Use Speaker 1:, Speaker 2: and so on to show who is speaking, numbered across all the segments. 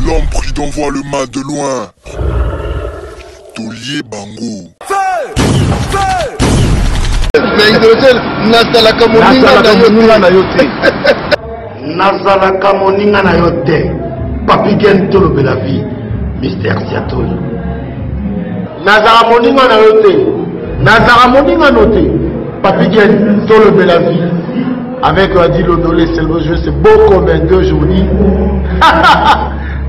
Speaker 1: L'homme prudent voit le mal de loin. Tolie bango.
Speaker 2: Mais hydrogène, nazalaka moninga na yo te.
Speaker 3: Nazalaka moninga na yo te. Papi Gen tolobela vie. Mister Siatoli. Nazalaka moninga na yo te. Nazalaka moninga no te. Papi Gen tolobela vie. Avec Adi Lodolé, c'est le jeu, c'est beau comme un deux aujourd'hui.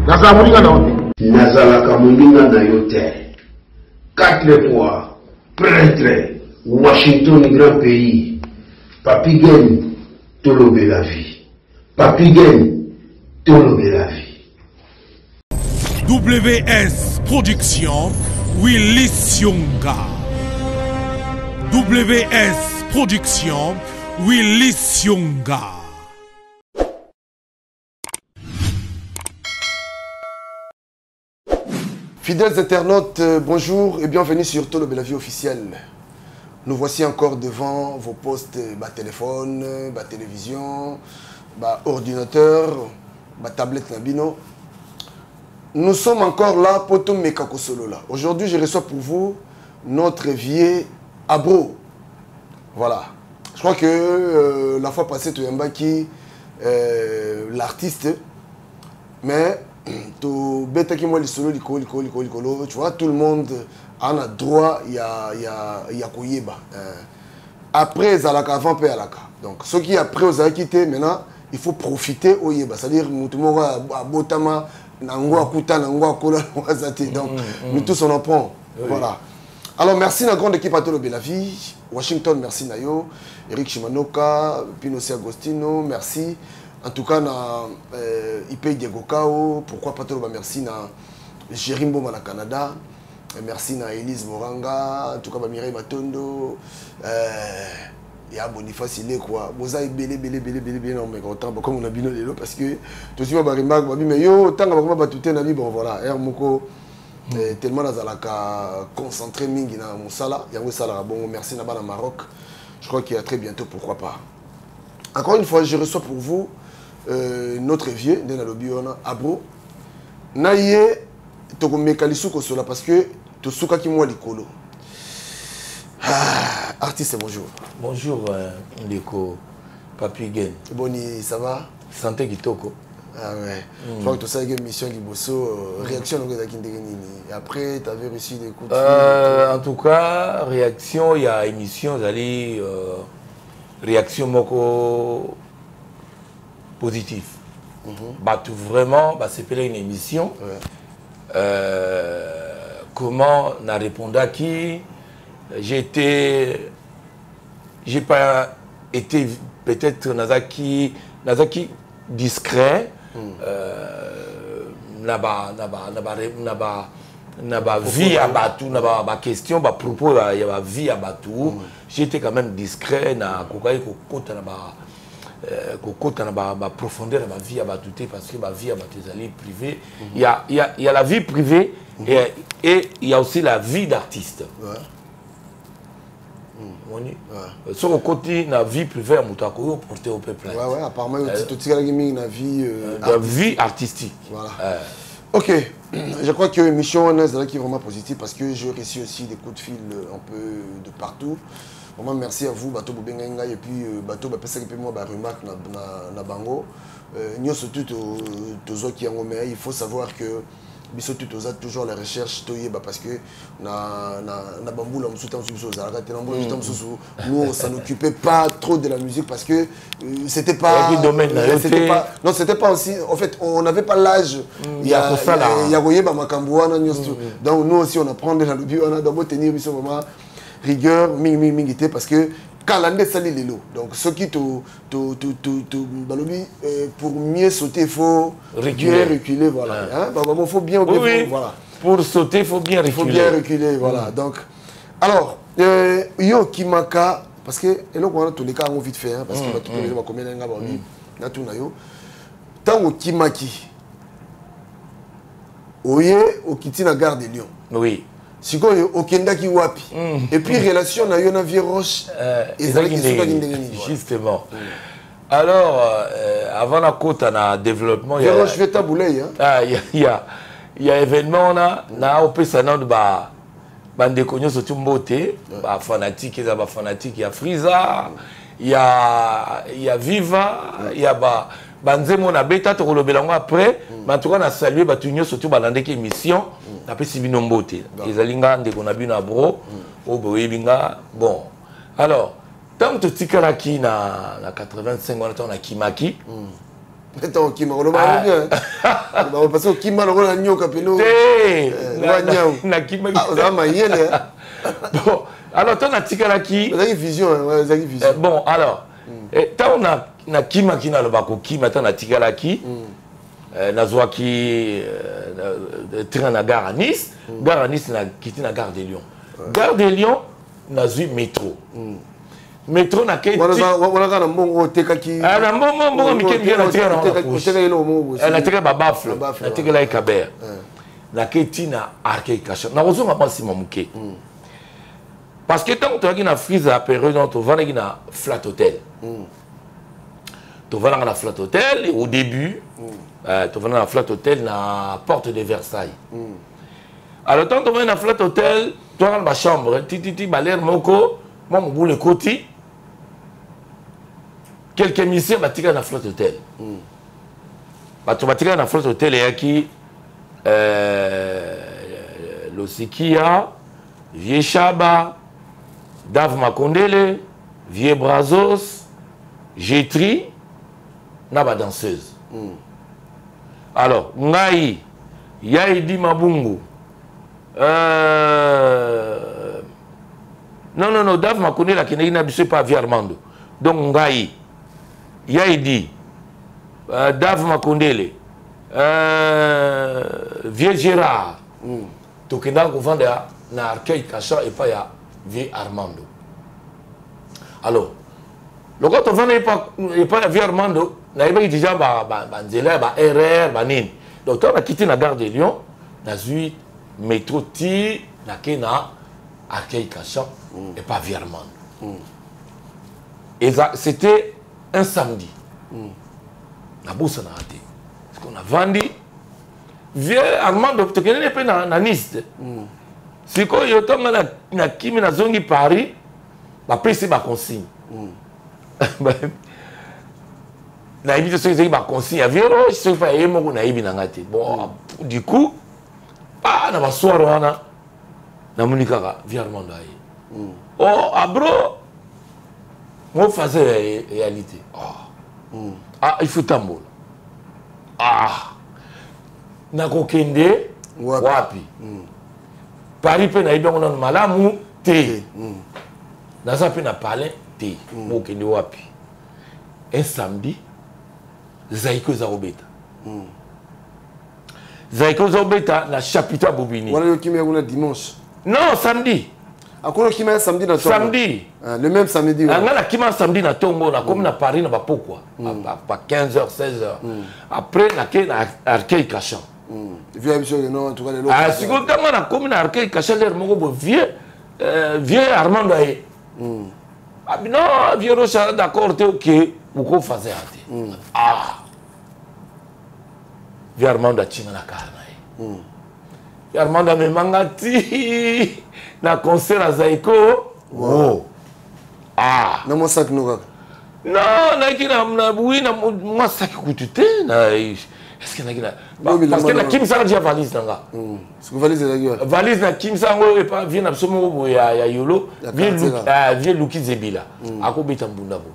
Speaker 3: Nazalaka moninga na yo te.
Speaker 4: Nazalaka moninga na yo te. Quatre fois prêtre Washington grand pays. Papi Gen tolobela vie. Papi Gen tolobela vie.
Speaker 5: WS Production, Willy Sionga. WS Production, Willy Sionga.
Speaker 2: Fidèles internautes, bonjour et bienvenue sur Tolobela Vie officielle. Nous voici encore devant vos postes, bah, téléphone, bah, télévision, bah, ordinateur, bah, tablette nabino. Nous sommes encore là pour tout Mekakosolola. Aujourd'hui, je reçois pour vous notre vieux Abro. Voilà. Je crois que la fois passée, Toyamba l'artiste, mais to beta ki moi lisolo likolo likolo likolo likolo, tu vois, tout le monde en a droit ya ya ya koyeba. Après ezalaka, avant pe alaka. Donc ceux qui après ozalaki te, maintenant il faut profiter oyeba, c'est-à-dire mutu moko abotama nango akuta nango akola nango aza te. Donc nous tous on en prend. Voilà. Alors merci na grande équipe à Tolobela Vie, Washington, merci Nayo, Eric Shimanoka, Pino C Agostino, merci. En tout cas, na Ipey Diego Kao, pourquoi pas Toloba, merci na Jérim Boma na Canada, et merci na Elise Moranga, en tout cas ba Mireille Matondo, ya Boniface il est quoi. Boza ebele belé belé belé belé non mais content comme on a bino lelo parce que tout suite ba remarque ba bi mais yo tanga ba ba tout na bi bon voilà, er moko tellement nazalaka concentré mingi na musala yango sala bon merci na bana Maroc. Je crois qu'il y a très bientôt, pourquoi pas. Encore une fois, je reçois pour vous notre vieux de nalobi wana Abro. Naye toko mekalisu kosola parce que tosuka ki mwa likolo. Ah, artiste, bonjour.
Speaker 6: Bonjour Ndeko Papi Gen.
Speaker 2: Boni, ça va?
Speaker 6: Santé kitoko.
Speaker 2: Ah ouais. Je crois que tout ça avec mission Liboso, réaction donc ezaki ndenge nini. Et après tu avais reçu des coups de fil.
Speaker 6: En tout cas, réaction, il y a émission, j'allais réaction moko positif. Bah tout vraiment, bah c'est une émission. Comment on a répondu à qui? J'ai été, j'ai pas été peut-être Nazaki, Nazaki discret. Naba, naba, naba, naba, naba vie à Batou, naba, ba question, ba propos, ba, ya ba vie à Batou. J'étais quand même discret, na kokai kokota na ba kokota na ba, ba profondeur na ba vie à Batou te, parce que ba vie à Batou ezali privée. Il y a, il y a, il y a la vie privée et il y a aussi la vie d'artiste. Moni. Sur le côté na vie privée, moto akoyo porter au peuple.
Speaker 2: Ouais, ouais, apparemment, tout ce qui est mis na vie
Speaker 6: La vie artistique.
Speaker 2: Voilà. Ok, je crois que mission qui est vraiment positive parce que j'ai reçu aussi des coups de fil un peu de partout. Vraiment merci à vous, Bato Bobenga et puis Bato Bapesa qui moi ba remarque na, na, na bango. Nyo surtout to, to zo qui en mais il faut savoir que biso tout oza toujours la recherche toyeba parce que na na na bambula musu tam biso ozalaka te, na mbula musu tam mususu, nous on s'en occupait pas trop de la musique parce que c'était pas
Speaker 6: Il y a des domaines, là,
Speaker 2: c'était
Speaker 6: te.
Speaker 2: pas, non, c'était pas aussi, en fait on n'avait pas l'âge. Il y a,
Speaker 6: Ya kosala.
Speaker 2: il y a koyeba makambo wana nyonso. Donc nous aussi on apprend de la lobi wana d'abord tenir biso vraiment rigueur mingi mingi mingi te parce que kala nde sali lelo. Donc ceux qui to, to, to, to, to, balobi pour mieux sauter, il faut
Speaker 6: reculer.
Speaker 2: Bien reculer, voilà. Hein? Bah, bah, bon, faut bien, bien, faut, voilà.
Speaker 6: Pour sauter, il faut bien
Speaker 2: Il faut
Speaker 6: reculer.
Speaker 2: bien reculer, voilà. Donc, alors, yo Kimaka, parce que et là, on a tous les cas on vite fait, hein, parce que tout le monde va combien d'un gars, bah, na tout na yo. Tant au Kimaki, oye okiti na gare de Lyon. Sikoyo okendaki wapi? Et puis relation na yo na Vieux Roche, ezalaki
Speaker 6: Ezalaki
Speaker 2: sukaki
Speaker 6: ndenge
Speaker 2: ndenge nini, voilà.
Speaker 6: Justement. Alors, Avant nakota na développement
Speaker 2: ya Roche Tabu Ley, hein.
Speaker 6: Ah, ya événement wana, na opesa nano ba bandeko nyonso tu mbote, bafanatike, eza bafanatike ya Friza, ya Viva, ya ba banzembo na beta, tokolobela yango après. Mais en tout cas, na salue bato nyonso tu balandaki émission, napesi bino mbote. Ezali nga ndeko na bino Abro oyo boyebi nga. Bon, alors ntango totikalaki na 85 wana, ntango nakimaki,
Speaker 2: Ntango okima, oloba bien, parce que okima lokola nyoka peno.
Speaker 6: Te.
Speaker 2: Nyau.
Speaker 6: Nakimaki.
Speaker 2: Ozala mayele.
Speaker 6: Bon, alors ntango natikalaki,
Speaker 2: Ezalaki vision, ezalaki vision.
Speaker 6: Bon, alors ntango nakimaki, naloba kokima, ntango natikalaki, nazwaki train na gare à Nice. Gare à Nice, nakiti na gare de Lyon. Gare de Lyon, nazwi métro. Métro, nakei
Speaker 2: Wana kaka na mbongo otekaki?
Speaker 6: Na mbongo, mbongo mike mike natikala na poche.
Speaker 2: Otekaki eloko moko boye?
Speaker 6: Natikala babaffle.
Speaker 2: Babaffle.
Speaker 6: Natikala ekaber. Nakei ti na Arcueil Cachan. Nakozonga mwa nsima moke, parce que ntango toyaki na Frise ya période wana, tovandaki na Flat Hotel. Tovandaka na Flat Hotel au début, tovandaka na Flat Hotel na Porte de Versailles. Alors ntango tovandi na Flat Hotel, toyaka na bachambre tititi, balere moko mwa mobulu ekoti, quelques musiciens batikala na Flat Hotel. Bato batikala na Flat Hotel eyaki Losikia, Vieux Shaba, Dave Makondele, Vieux Brazos, Getri na badanseuse. Alors ngai, Yaidi Mabungu, non, non, non, Dave Makondele akendeki na biso epa Vieux Armando. Donc ngai, Yaidi, Dave Makondele, Vieux Gérard, tokendaka kovanda na Arcueil Cachan epai ya Vieux Armando. Alors lokola tovanda epai ya Vieux Armando, nayebaki déjà banzela ya ba rr banini. Donc ntango nakiti na gare de Lyon, nazwi métro ti nake na Arcueil Cachan epai Vieux Armando. Eza, c'était un samedi, nabosanaka te, parce que navandi, Vieux Armando, tokendeni mpe na Nice te. Sikoyo ntango nakimi, nazongi Paris, bapesi baconsigne. Nayebi te soki ezalaki baconsigne ya Vieux Roche, soki mpe ye moko, nayebi na ngai te. Bon, du coup, pa na basoir wana, namoni kaka Vieux Armando aye: "Oh Abro, mo phase ya réalité. Ah, il faut tambola. Ah, nakokende
Speaker 2: Wapi?
Speaker 6: Wapi? Paris mpe nayebi yango nano malamu te, naza mpe na palin te. Mokende wapi?" Un samedi, Zaiko eza kobeta, Zaiko eza kobeta na chapiteau ya Bobigny.
Speaker 2: Wana yo okimi kuna dimanche?
Speaker 6: Non, samedi.
Speaker 2: Akona okima ya samedi na tongo?
Speaker 6: Samedi.
Speaker 2: Ah, le même samedi?
Speaker 6: Nga nakima samedi na ntongo, nakomi na Paris na bapokwa ba 15 heures, 16 heures. Après nake na Arcueil Cachan.
Speaker 2: Vieux biso, non, en tout cas lelo.
Speaker 6: Ah, sikoyo ntango nakomi na Arcueil Cachan, lere moko boye, vieux Armando aye: "Abi non, vieux Roche d'accord te, ok, okofaze ya te." Ah, vieux Armando atinga na car na ye. Vieux Armando amemanga ti na concert ya Zaiko. Wo, ah.
Speaker 2: Na mwa sac no kaka?
Speaker 6: Non, nayaki na, oui, na mwa saki kutu te. Na est ce que nayaki na, parce que nakimisaka dia valise na nga.
Speaker 2: Siko valise ezalaki wapi?
Speaker 6: Valise nakimisa yango epa vieux na biso moko boye ya Yolo, vieux Luki Zebila, akobeta mbunda bo.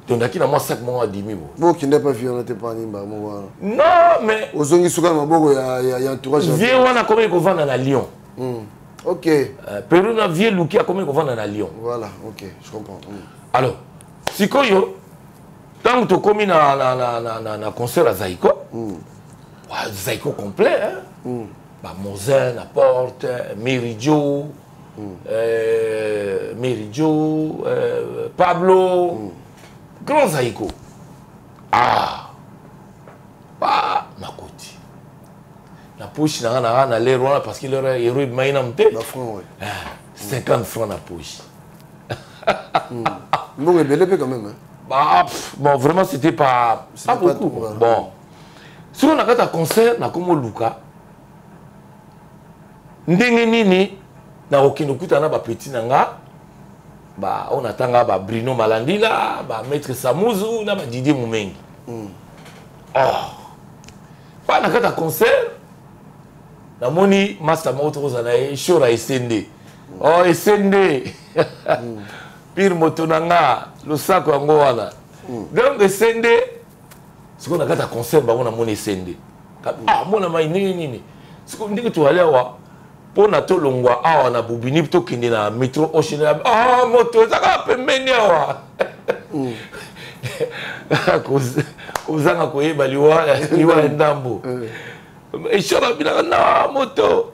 Speaker 6: Donc naki na mwa sac moko adimi bo.
Speaker 2: Bo okende pa vieux wana te, pa nimba moko wana?
Speaker 6: Non, mais
Speaker 2: Ozongi suka na maboko ya entourage?
Speaker 6: Vieux wana akomi kovanda na Lyon. Peru na vieux Luki akomi kovanda na Lyon.
Speaker 2: Voilà, ok, je comprends.
Speaker 6: Alors sikoyo ntango tokomi na concert ya Zaiko, Zaiko complet, hein? Bamosin na porte, Meridio, Meridio, Pablo, grand Zaiko. Ah, ba nakoti na poche na nga na lere wana, parce que lere euro ebimaki nanu te.
Speaker 2: Ba franc, ouais.
Speaker 6: 50 francs na poche.
Speaker 2: Mbongo ebele mpe quand même, hein?
Speaker 6: Bah, pff, bon, vraiment, c'était pas, pas beaucoup. Pas bon. Soki na kati ya concert, nakomi oluka ndenge nini nakokende kokutana na bapeti na nga ba oyo natanga ba Bruno Malandila, ba Maître Samuzu na ba Didier Mumengi. Oh. Pa na kati ya concert, namoni master moko tokozala na ye Shora Esende. Oh, Esende. Pire moto na nga losako yango wana. Donc Esende sikoyo na kati ya concert bango namoni Esende. Ah, mona mai ndenge nini? Sikoyo ndenge tozali awa mpo na tolongwa awa na Bobigny tokende na métro Ocean, ah, moto eza kaka pembeni awa. Kozanga koyeba liwa ya ndambo. Eshora bilaka na moto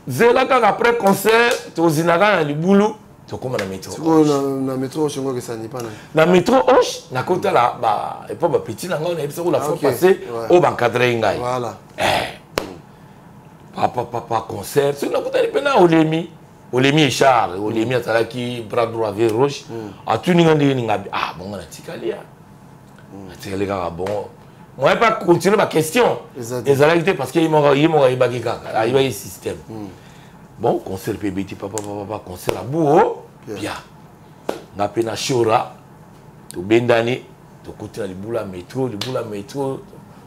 Speaker 6: zela kaka après concert tozinaka na libulu tokóma na métro.
Speaker 2: Na métro Osh ngo kesani pana?
Speaker 6: Na métro Osh nakotala ba epo bapeti na ngai nayebisa ko la fois passé oyo baencadre ngai.
Speaker 2: Voilà.
Speaker 6: Papa papa concert soki nakutani mpe na Olemi, Olemi Echar. Olemi azalaki bras droit vieux Roche. Atuni nga ndenge ninga ah bongo natikali ya natikali kaka bongo, moyen pas continuer baquestion ezalaki te parce que ye moko ayebaki kaka, ayebaki système. Bon, concert mpe ebeti papa papa, concert abuo bia nga mpe na Shora tobendani, tokoti na libula métro, libula métro,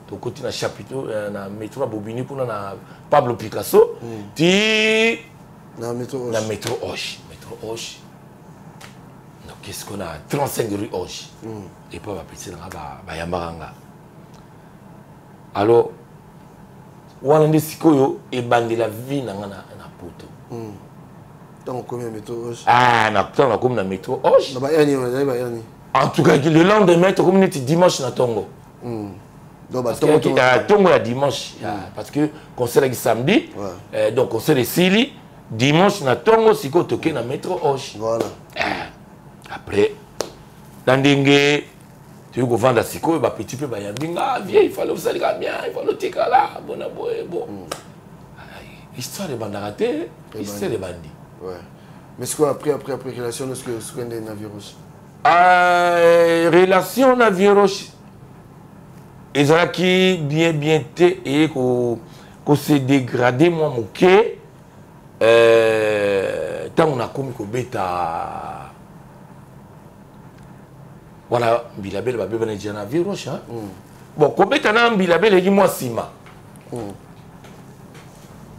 Speaker 6: tokoti na chapiteau na métro ya Bobigny kuna na Pablo Picasso ti
Speaker 2: na métro.
Speaker 6: Na métro Hoche, métro Hoche noke sikoyo na 35 rue Hoche epo bapesi nanga bayambaka nga. Alors wana nde sikoyo ebandela vie na nga na poto.
Speaker 2: Ntango okomi na métro Hoche?
Speaker 6: Ah, na ntango nakomi na métro Hoche.
Speaker 2: Na bayani, ezali bayani?
Speaker 6: En tout cas, le lendemain tokomi neti dimanche na ntongo. Ntongo ya dimanche, parce que concert ezalaki samedi, donc concert esili dimanche na ntongo, sikoyo tokei na métro Hoche.
Speaker 2: Voilà.
Speaker 6: Après na ndenge toyei kovanda sikoyo, bapeti mpe bayambi nga: "Vieux, il fallait osalika bien, il fallait otikala bona boye." Bon, histoire ebandaka te, histoire ebandi.
Speaker 2: Mais sikoyo après relation sikoyo nde na vieux Roche?
Speaker 6: Relation na vieux Roche ezalaki bien bien te, eye kose dégrader mwa moke ntango nakomi kobeta wana Mbilia Bel babebana deja na vieux Roche. Bon, kobeta na Mbilia Bel eleki mwa nsima.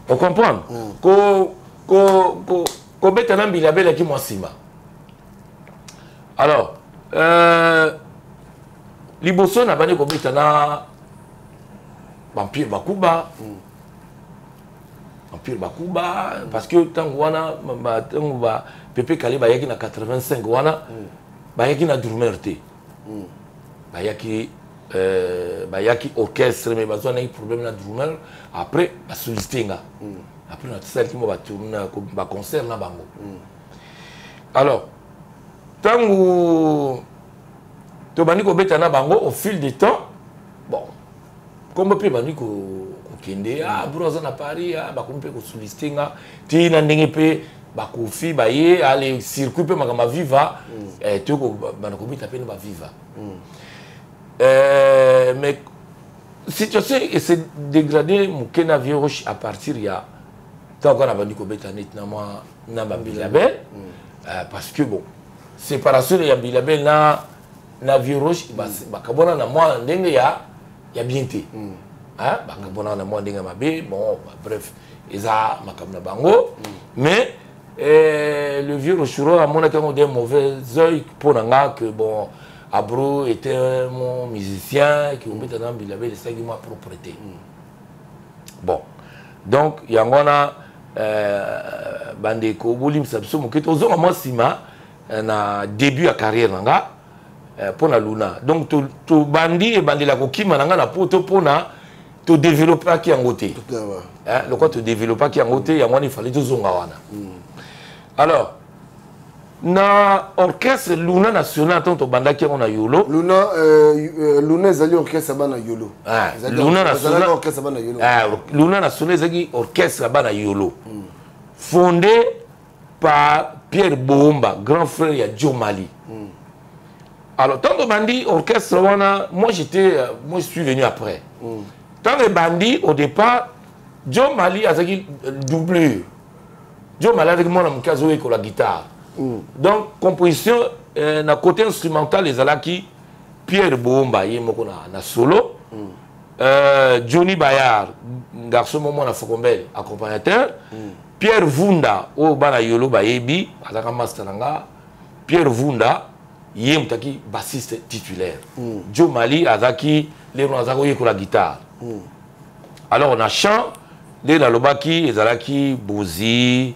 Speaker 6: Ocomprendre? Kobeta na Mbilia Bel eleki mwa nsima. Alors liboso na bandi kobeta na Bampire Bakuba, Empire Bakuba, parce que ntango wana, ntango ba Pepe Kale bayaki na 85 wana, bayaki na drummer te, bayaki orchestre mais bazwanaki problème na drummer. Après basollicité nga, après nasalaki mwa baconcert na bango. Alors ntango tobandi kobeta na bango au fil du temps, bon, kombo mpe bandi kokende: "Ah, bro aza na Paris." Ah, bakomi mpe kosollicité nga ti na ndenge mpe bakofi baye ale circuit mpe makambo aviva, toyei banda kobeta mpe na baviva. Mais situation ese dégradé moke na vieux Roche à partir ya ntango kaka na bandi kobeta neti na mwa na baMbilia Bel, parce que bon, séparation ya Mbilia Bel na vieux Roche, bakabwana na mwa ndenge ya bien te, bakabwana na mwa ndenge ya mabe. Bon, bref, eza makambo na bango. Mais le vieux Rochuro amonaki yango d'un mauvais œil mpo na nga que bon, Abro était mon musicien qui obeta na Mbilia Bel, esalaki mwa propreté. Bon, donc yango wana, bandeko bolimisa biso moke, tozonga mwa nsima na début ya carrière na nga mpo na Luna. Donc tobandi ebandela kokima na nga na poto mpona todéveloppaki yango te. Lokwa todéveloppaki yango te, yango wana ifale tozonga wana. Alors na orchestre Luna National, ntango tobandaki yango na Yolo.
Speaker 2: Luna, Luna ezali orchestre ya bana Yolo.
Speaker 6: Luna National,
Speaker 2: orchestre ya bana Yolo.
Speaker 6: Luna National ezalaki orchestre ya bana Yolo, fondé par Pierre Boomba, grand frère ya Joe Mali. Alors ntango ebandi orchestre wana, moi j'étais moi je suis venu après. Ntango ebandi, au départ Joe Mali azalaki doublure. Joe Mali azalaki mwana moke, azoyekola guitare. Donc composition na côté instrumental ezalaki Pierre Boomba ye moko na solo, Johnny Bayard, garçon mo mwana Fokombel, accompagnateur, Pierre Vunda oyo bana Yolo bayebi, azalaka master na nga. Pierre Vunda ye moto aki bassiste titulaire. Joe Mali azalaki lero azalaki koyekola guitare. Alors na chant nde nalobaki ezalaki Bozi,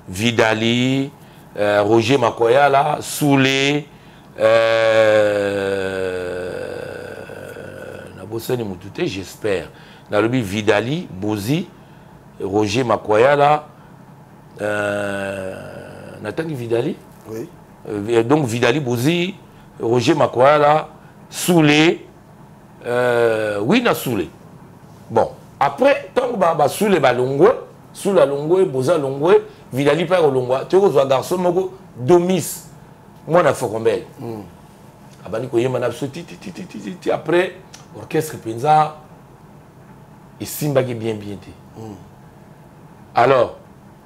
Speaker 6: Vidali, Roger Makoyala, Soule, nabosani motu te, j'espère nalobi Vidali, Bozi, Roger Makoyala, natangi Vidali.
Speaker 2: Oui.
Speaker 6: Donc Vidali, Bozi, Roger Makoyala, Soule, oui, na Soule. Bon, après ntango basule balongwe, Soule alongwe, Bozi alongwe, Vidali mpe akolongwa, toyei kozwa garçon moko, Domis, mwana Fokombele. Abandi koyemba na biso tititititi. Après orchestre mpenza esimbaki bien bien te. Alors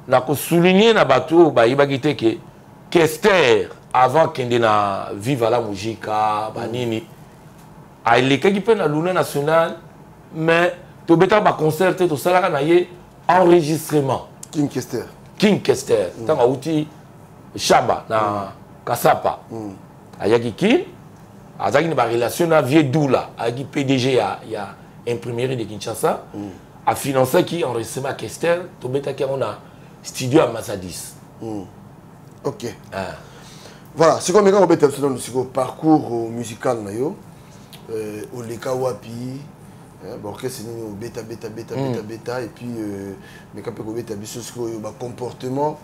Speaker 6: nakosouligne na bato oyo bayebaki te ke Kester, avant kende na Viva la Musica, banini, alekaki mpe na Luna National, mais tobetaka baconcert te, tosalaka na ye enregistrement.
Speaker 2: King Kester.
Speaker 6: King Kester, ntango awuti Shaba na Kasapa, ayaki Kin, azalaki na barelation na vieux Dula, ayaki PDG ya imprimerie de Kinshasa. Afinançaki enregistrement ya Kester, tobetaki yango na studio ya Masadis.
Speaker 2: Ok.
Speaker 6: Ah.
Speaker 2: Voilà, sikoyo meka kobeta biso nano sikoyo parcours musical na yo, oleka wapi, baorchestre nini obeta beta beta beta beta, et puis meka mpe kobeta biso sikoyo bacomportement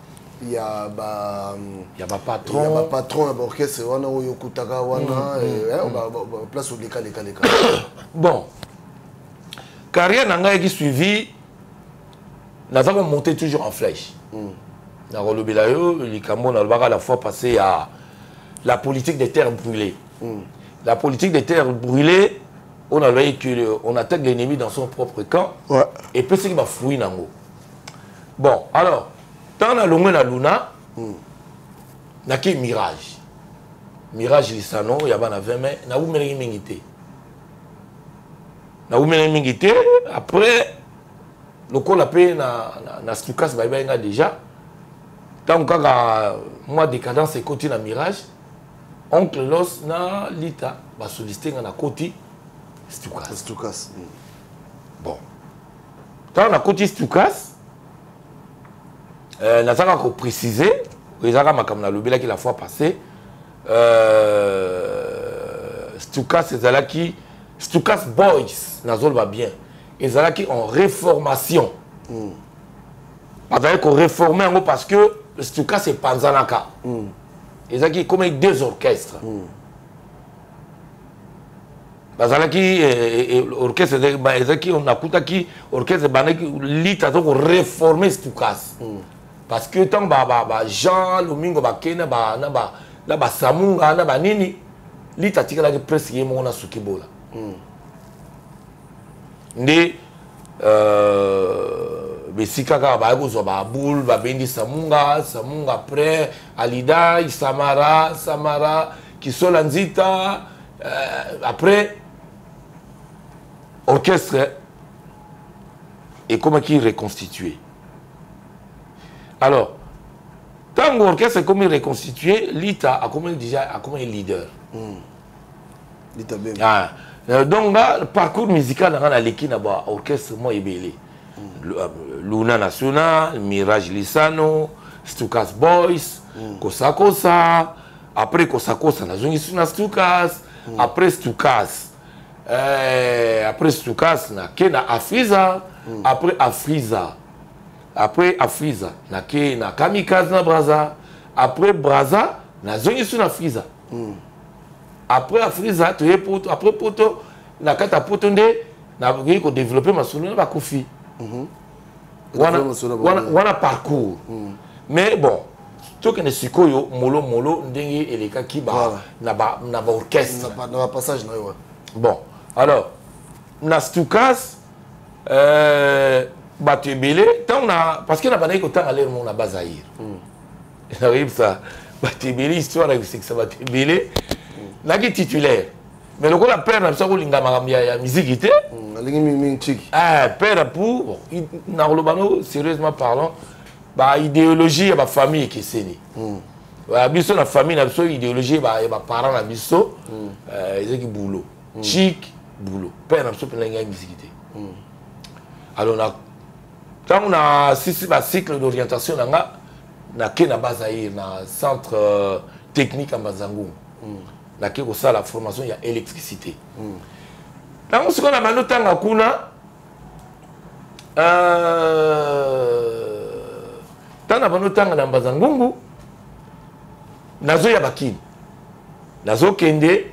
Speaker 2: ya ba
Speaker 6: ya bapatron.
Speaker 2: Ya bapatron ya baorchestre wana oyo okutaka wana, place oleka leka leka.
Speaker 6: Bon, carrière na ngai eki suivi, naza komonter toujours en flèche. Nakolobela yo likambo nalobaka la fois passée ya la politique des terres brûlées. La politique des terres brûlées oyo nalobaki que on attaque l'ennemi dans son propre camp. Epesaki bafruit nango. Bon, alors ntango nalongwe na Luna, nake Mirage, Mirage Lisano ya bana 20 mai. Nawumelaki mingi te, nawumelaki mingi te. Après lokola mpe na Stukas bayebaki nga déjà, ntango kaka mwa décadence ekoti na Mirage, oncle Los na Lita basollicite nga, nakoti Stukas.
Speaker 2: Stukas.
Speaker 6: Bon, ntango nakoti Stukas, nazaka koprécise, ezalaka makambo nalobelaki la fois passée, Stukas ezalaki Stukas Boys, nazoloba bien, ezalaki en réformation. Bazalaki koréforme yango parce que Stukas epanzanaka, ezalaki comme deux orchestres. Bazalaki orchestre ezalaki, nakutaki orchestre ebandaki, Lita aza koréforme Stukas parce que ntango ba Jean Lomingo bakei na basamunga na banini, Lita atikalaki presque ye moko na Suki Bola. Nde besika kaka baya kozwa baboule, babendi Samunga, Samunga, après Alida, Samara, Samara, Kisola Nzita, après orchestre ekomaki reconstitué. Alors ntango orchestre ekomi reconstitué, Lita akomi déjà, akomi leader.
Speaker 2: Lita Bemba.
Speaker 6: Ah. Donc nga parcours musical na nga, naleki na baorchestre mwa ebele: Luna National, Mirage Lisano, Stukas Boys, Kosakosa. Après Kosakosa nazongisi na Stukas. Après Stukas, après Stukas nake na Afriza. Après Afriza, après Afriza nake na Kamikaze na Braza. Après Braza nazongisi na Afriza. Après Afriza toye Poto. Après Poto, na kati ya Poto nde nakoki kodéveloppe masolo na bakofi wana.
Speaker 2: Masolo
Speaker 6: Wana parcours. Mais bon, Tokende sikoyo molo molo ndenge elekaki ba,
Speaker 2: Voilà.
Speaker 6: na ba na ba orchestre.
Speaker 2: Na ba passage na yo, ouais.
Speaker 6: Bon, alors na Stukas, bato ebele ntango na, parce que na bandaki kotanga lere moko na Bazaïre. Nakoyebisa bato ebele histoire ya kosekisa bato ebele. Naki titulaire, mais lokola père na biso akolinga makambo ya miziki te.
Speaker 2: Alingi mingi chiki.
Speaker 6: Ah, père pour bon, nakoloba no sérieusement parlant, ba idéologie ya ba famille ekeseni. Ba biso na famille na biso, idéologie ya ba parents na biso, ezaki boulot. Chic boulot. Père na biso mpe nalingi miziki te. Alors na ntango na sisi ba cycle d'orientation na nga, nake na Bazaïre, na centre technique ya Mbanzangungu. Nake kosala formation ya électricité. Ntango sikoyo na bando tanga kuna, ntango na bando tanga na Mbanzangungu, nazoya bakini, nazokende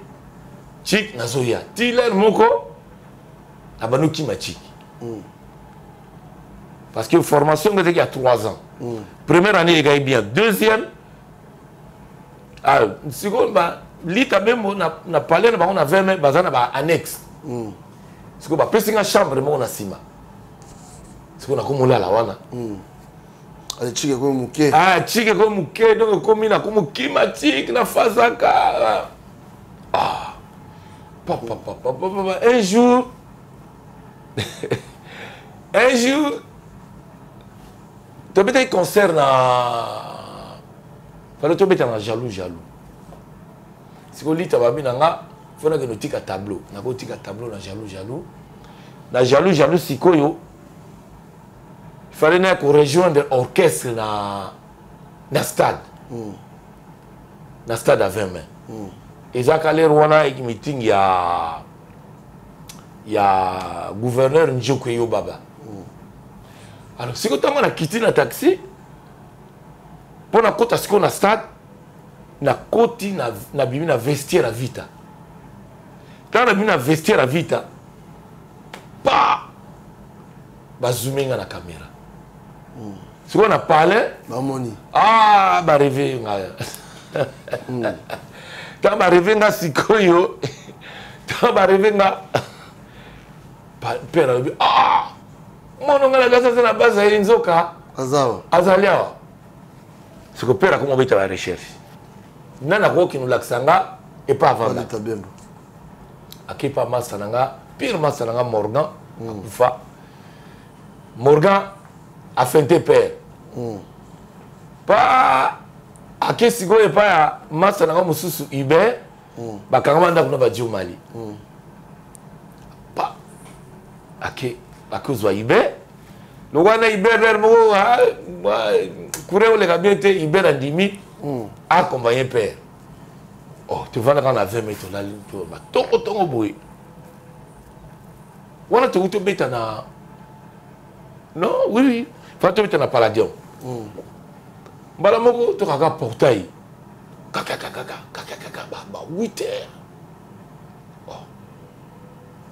Speaker 6: chik, nazoya tiler moko na bando kima chik. Parce que formation ezalaki ya 3 ans. Première année ekai bien, deuxième, ah, sikoyo ba lita bembo na palais na bango na 20 mai, baza na ba annexe. Sikoyo bapesi nga chambre moko na nsima, sikoyo nakomolala wana.
Speaker 2: Ale chike ekomi moke.
Speaker 6: Ah, chike ekomi moke, donc ekomi nakomokima chik na fazaka. Ah, papa papa papa, un jour, un jour tobetaki concert na fale, tobeta na Jaloux Jaloux. Sikoyo lita babi na nga fo nakende otika tableau, nakotika tableau na Jaloux Jaloux, na Jaloux Jaloux. Sikoyo fallait naya korejoindre orchestre na stade, na stade à 20 mai. Ezalaka lere wana eki meeting ya gouverneur Njoku Eyo Baba. Alors sikoyo ntango nakiti na taxi mpo nakota sikoyo na stade, nakoti, nabimi na vestiaire ya Vita. Ntango nabimi na vestiaire ya Vita, pa bazume nga na caméra. Sikoyo na palais
Speaker 2: bamoni.
Speaker 6: Ah, bareve nga. Ntango bareve nga sikoyo, ntango bareve nga, père alobi: "Ah, mwana nga na aza na base ye, nzoka
Speaker 2: azawa."
Speaker 6: Azali awa. Siko père akoma obeta ba recherche, nani akokokende olakisa nga epa avanda.
Speaker 2: Alita Bembo.
Speaker 6: Akepa masa na nga, pire masa na nga Morgan, akufa. Morgan afente père pa ake sikoyo epai ya masa na nga mosusu Hubert. Bakangama ndako na badio mali pa ake akozwa Hubert. Lokola na Hubert lere moko courant oleka bien te, Hubert andimi accompagner père. Oh, tovandaka na 20 mètre, tolali batongotongo boye wana, tokoki tobeta na, non, oui, fa tobeta na Palladium. Mbala moko tokaka portail kakakakaka kakakaka ba 8 heures. Oh.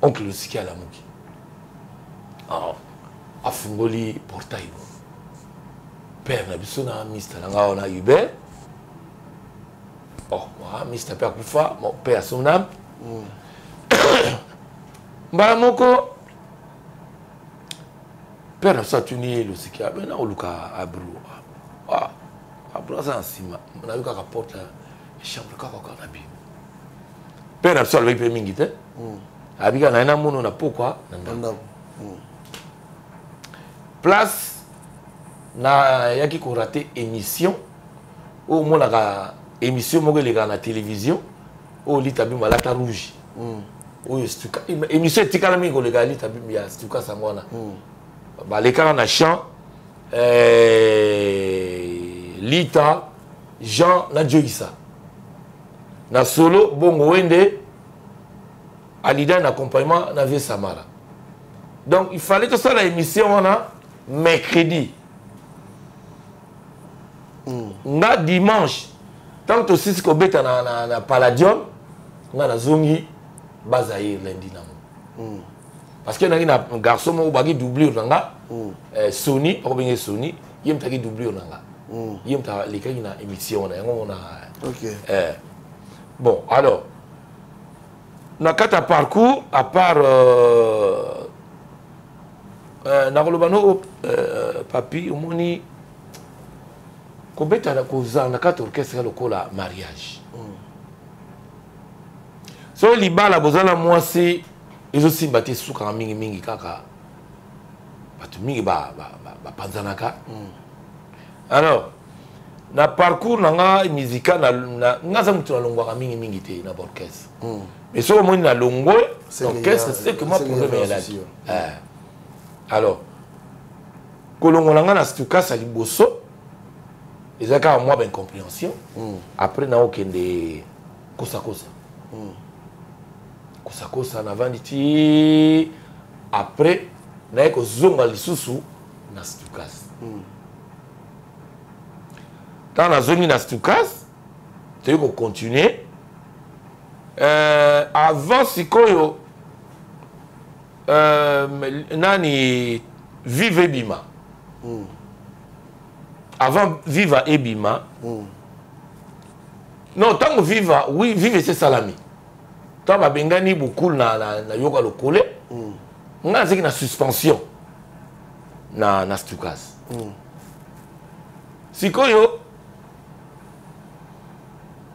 Speaker 6: Oncle Losiki alamuki. Oh. Afungoli portail bo père na biso na mister na nga wana Hubert. Oh, mister mpe akufa, mon père à son âme. Mbala moko père na biso atuni ye: "Losiki, abe na oluka Abru?" "Ah, Abru aza na nsima." Nayoki kaka porte ya chambre kaka kaka na bino. Père na biso alobaki mpe mingi te, abika na ye na mono na pokwa na ndako.
Speaker 2: Ndako.
Speaker 6: Place nayaki korater émission oyo omonaka, émission moko elekaka na télévision oyo Lita Bimbo alata rouge, oyo émission etikala mingi koleka ya Lita Bimbo ya Stuka sango wana. Balekaka na champ, Lita, Jean na Joyisa na solo bongo wende alida na accompagnement na vie Samara. Donc il fallait tosala émission wana mercredi. Nga dimanche ntango tosisi kobeta na Palladium, nga nazongi Bazaire lundi nango, parce que nangi na garçon moko baki doublure na nga, Sony, bakobenge Sony, ye moto aki doublure na nga. Ye moto alekaki na émission wana yango mona.
Speaker 2: Ok.
Speaker 6: Bon, alors na kati ya parcours, à part nakoloba no papi, omoni kobeta kozala na kati orchestre lokola mariage. Soki libala boza na mwasi ezosimba te, esukaka mingimingi kaka bato mingi bapanzanaka. Alors na parcours na nga musical, nga aza moto nalongwaka mingimingi te na baorchestre. Mais soki omoni nalongwe orchestre, c'est que ma problème eyalaki. Alors kolongola nga na Stukas ya liboso eza kaka mwa baincompréhension. Après naokende kosakosa kosakosa, navandi ti après naye kozonga lisusu na Stukas. Ntango nazongi na Stukas, toyei kocontinue. Avant sikoyo nani, Vive ebima. Avant Viva ebima. Non, ntango Viva, oui, Vive esesalami, ntango babengani Bokul na Yoka Lokole, ngai nazalaki na suspension na Stukas. Sikoyo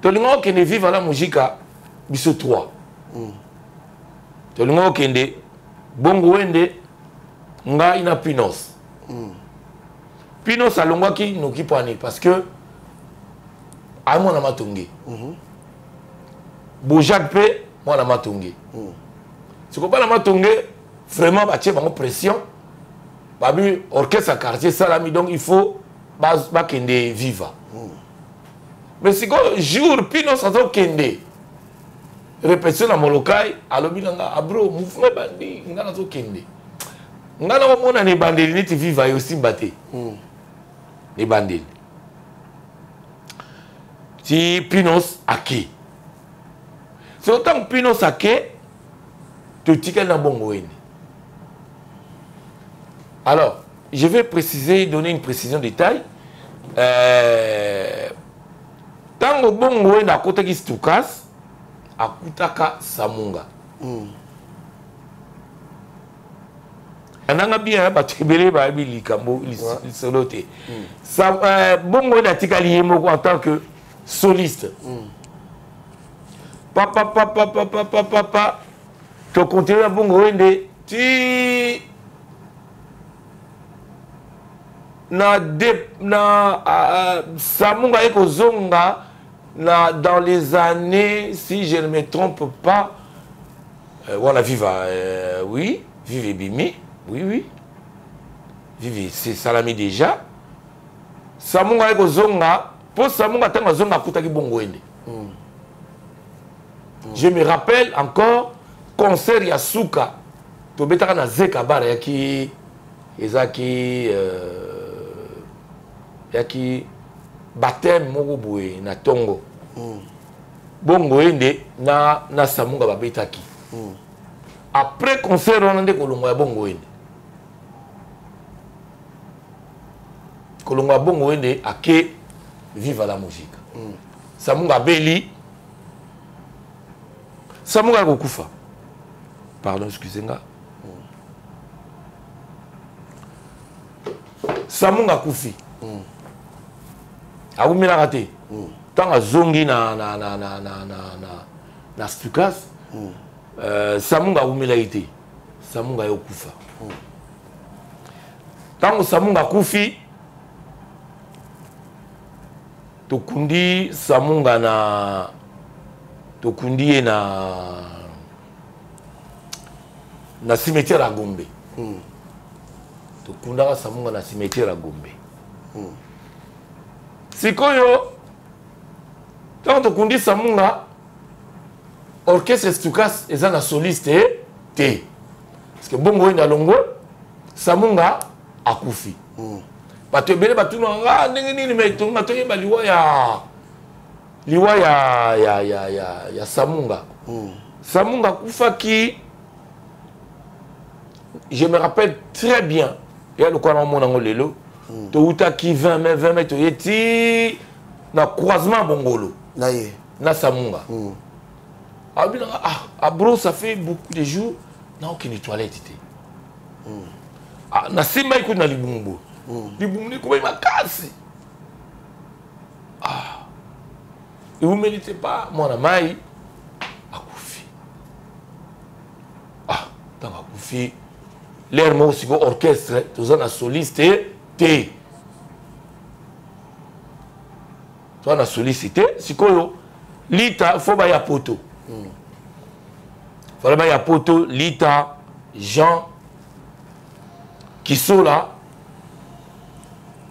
Speaker 6: tolinga okende Viva la Musica biso 3. Tolinga okende Bongo Wende, ngai na Pinos. Pinos alongwaki noki mpo ani? Parce que aye mwana Matonge. Bojak mpe mwana Matonge. Sikoyo bana Matonge vraiment batie bango pression, babi orchestre ya quartier esalami, donc il faut bakende Viva. Mais sikoyo jour Pinos azokende répétition na Molokai, alobi na nga: "Abro, mouvement ebandi, nga nazokende, nga nakomona na ebandeli neti Viva yo osimba te." Na ebandeli ti Pinos ake. So ntango Pinos ake, totikali na Bongo Wende. Alors je vais préciser, donner une précision de taille. Ntango Bongo Wende akotaki Stukas, akutaka Samunga. Nanga bien, bato ebele bayebi likambo lisolo te. Bongo Wende atikali ye moko en tant que soliste. Papa papa papa papa papa, tokontinue na Bongo Wende ti na de, na Samunga ye kozonga na dans les années, si je ne me trompe pas, wana Viva, oui, Vive ebimi, oui, Vive esalami déjà. Samunga ye kozonga, mpo Samunga ntango azonga akutaki Bongo Wende. Je me rappelle encore concert ya suka tobetaka na Zeka Bar, yaki ezalaki yaki baptême moko boye na ntongo. Bongo ye nde na Samunga babetaki. Après concert wana nde kolongwa ya Bongo Wende, kolongwa ya Bongo Wende ake Viva la Musique. Samunga abeli, Samunga akokufa, pardon, excusez nga. Samunga akufi. Awumelaka te. Ntango azongi na Stukas, Samunga awumelaki te, Samunga ye okufa. Ntango Samunga akufi, tokundi Samunga na tokundi ye na cimetière ya Gombe. Tokundaka Samunga na cimetière ya Gombe. Sikoyo ntango tokundi Samunga, orchestre Stukas eza na soliste te, parce que Bongo Wende alongwe, Samunga akufi. Bato ebele batunaka nga ndenge nini me tonga toyeba liwa ya Samunga. Samunga akufaki, je me rappelle très bien, ya lokola naomona yango lelo. Toutaki 20 mai, 20 mai toye ti na croisement Bongolo.
Speaker 2: Na ye.
Speaker 6: Na Samunga. Alobi nanga, ah, abro, ça fait beaucoup de jours naokende toilette te. Ah, nasimbaki kutu na libumu boye. Libumu nekomaki makasi. Ah, ewumeli te pa mwana mai akufi. Ah, ntango akufi, l'air moko sikoyo orchestre toza na soliste te, toza na soliste te. Sikoyo Lita fo baya poto. Fala baya poto, Lita, Jean Kisola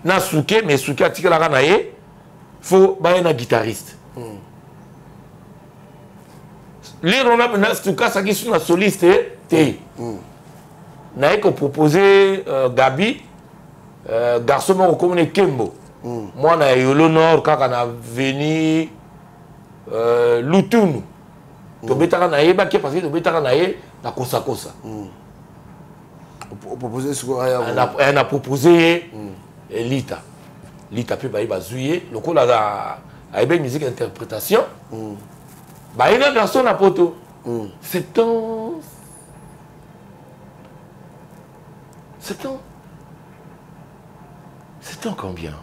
Speaker 6: na Suke, mais Suke atikalaka na ye, fo baya na guitariste. Lero na Suke asaki su na soliste te. Naye kopropose Gabi, garçon moko komona Ekembo, mwana ya Yolo Nord, kaka na veni Lutunu. Tobetaka na ye bake, parce que tobetaka na ye na kosakosa. Na propose ye Lita. Lita mpe baye bazwi ye lokola ayebi musique interprétation. Baye na garçon na poto. 70, 70, 70 combien?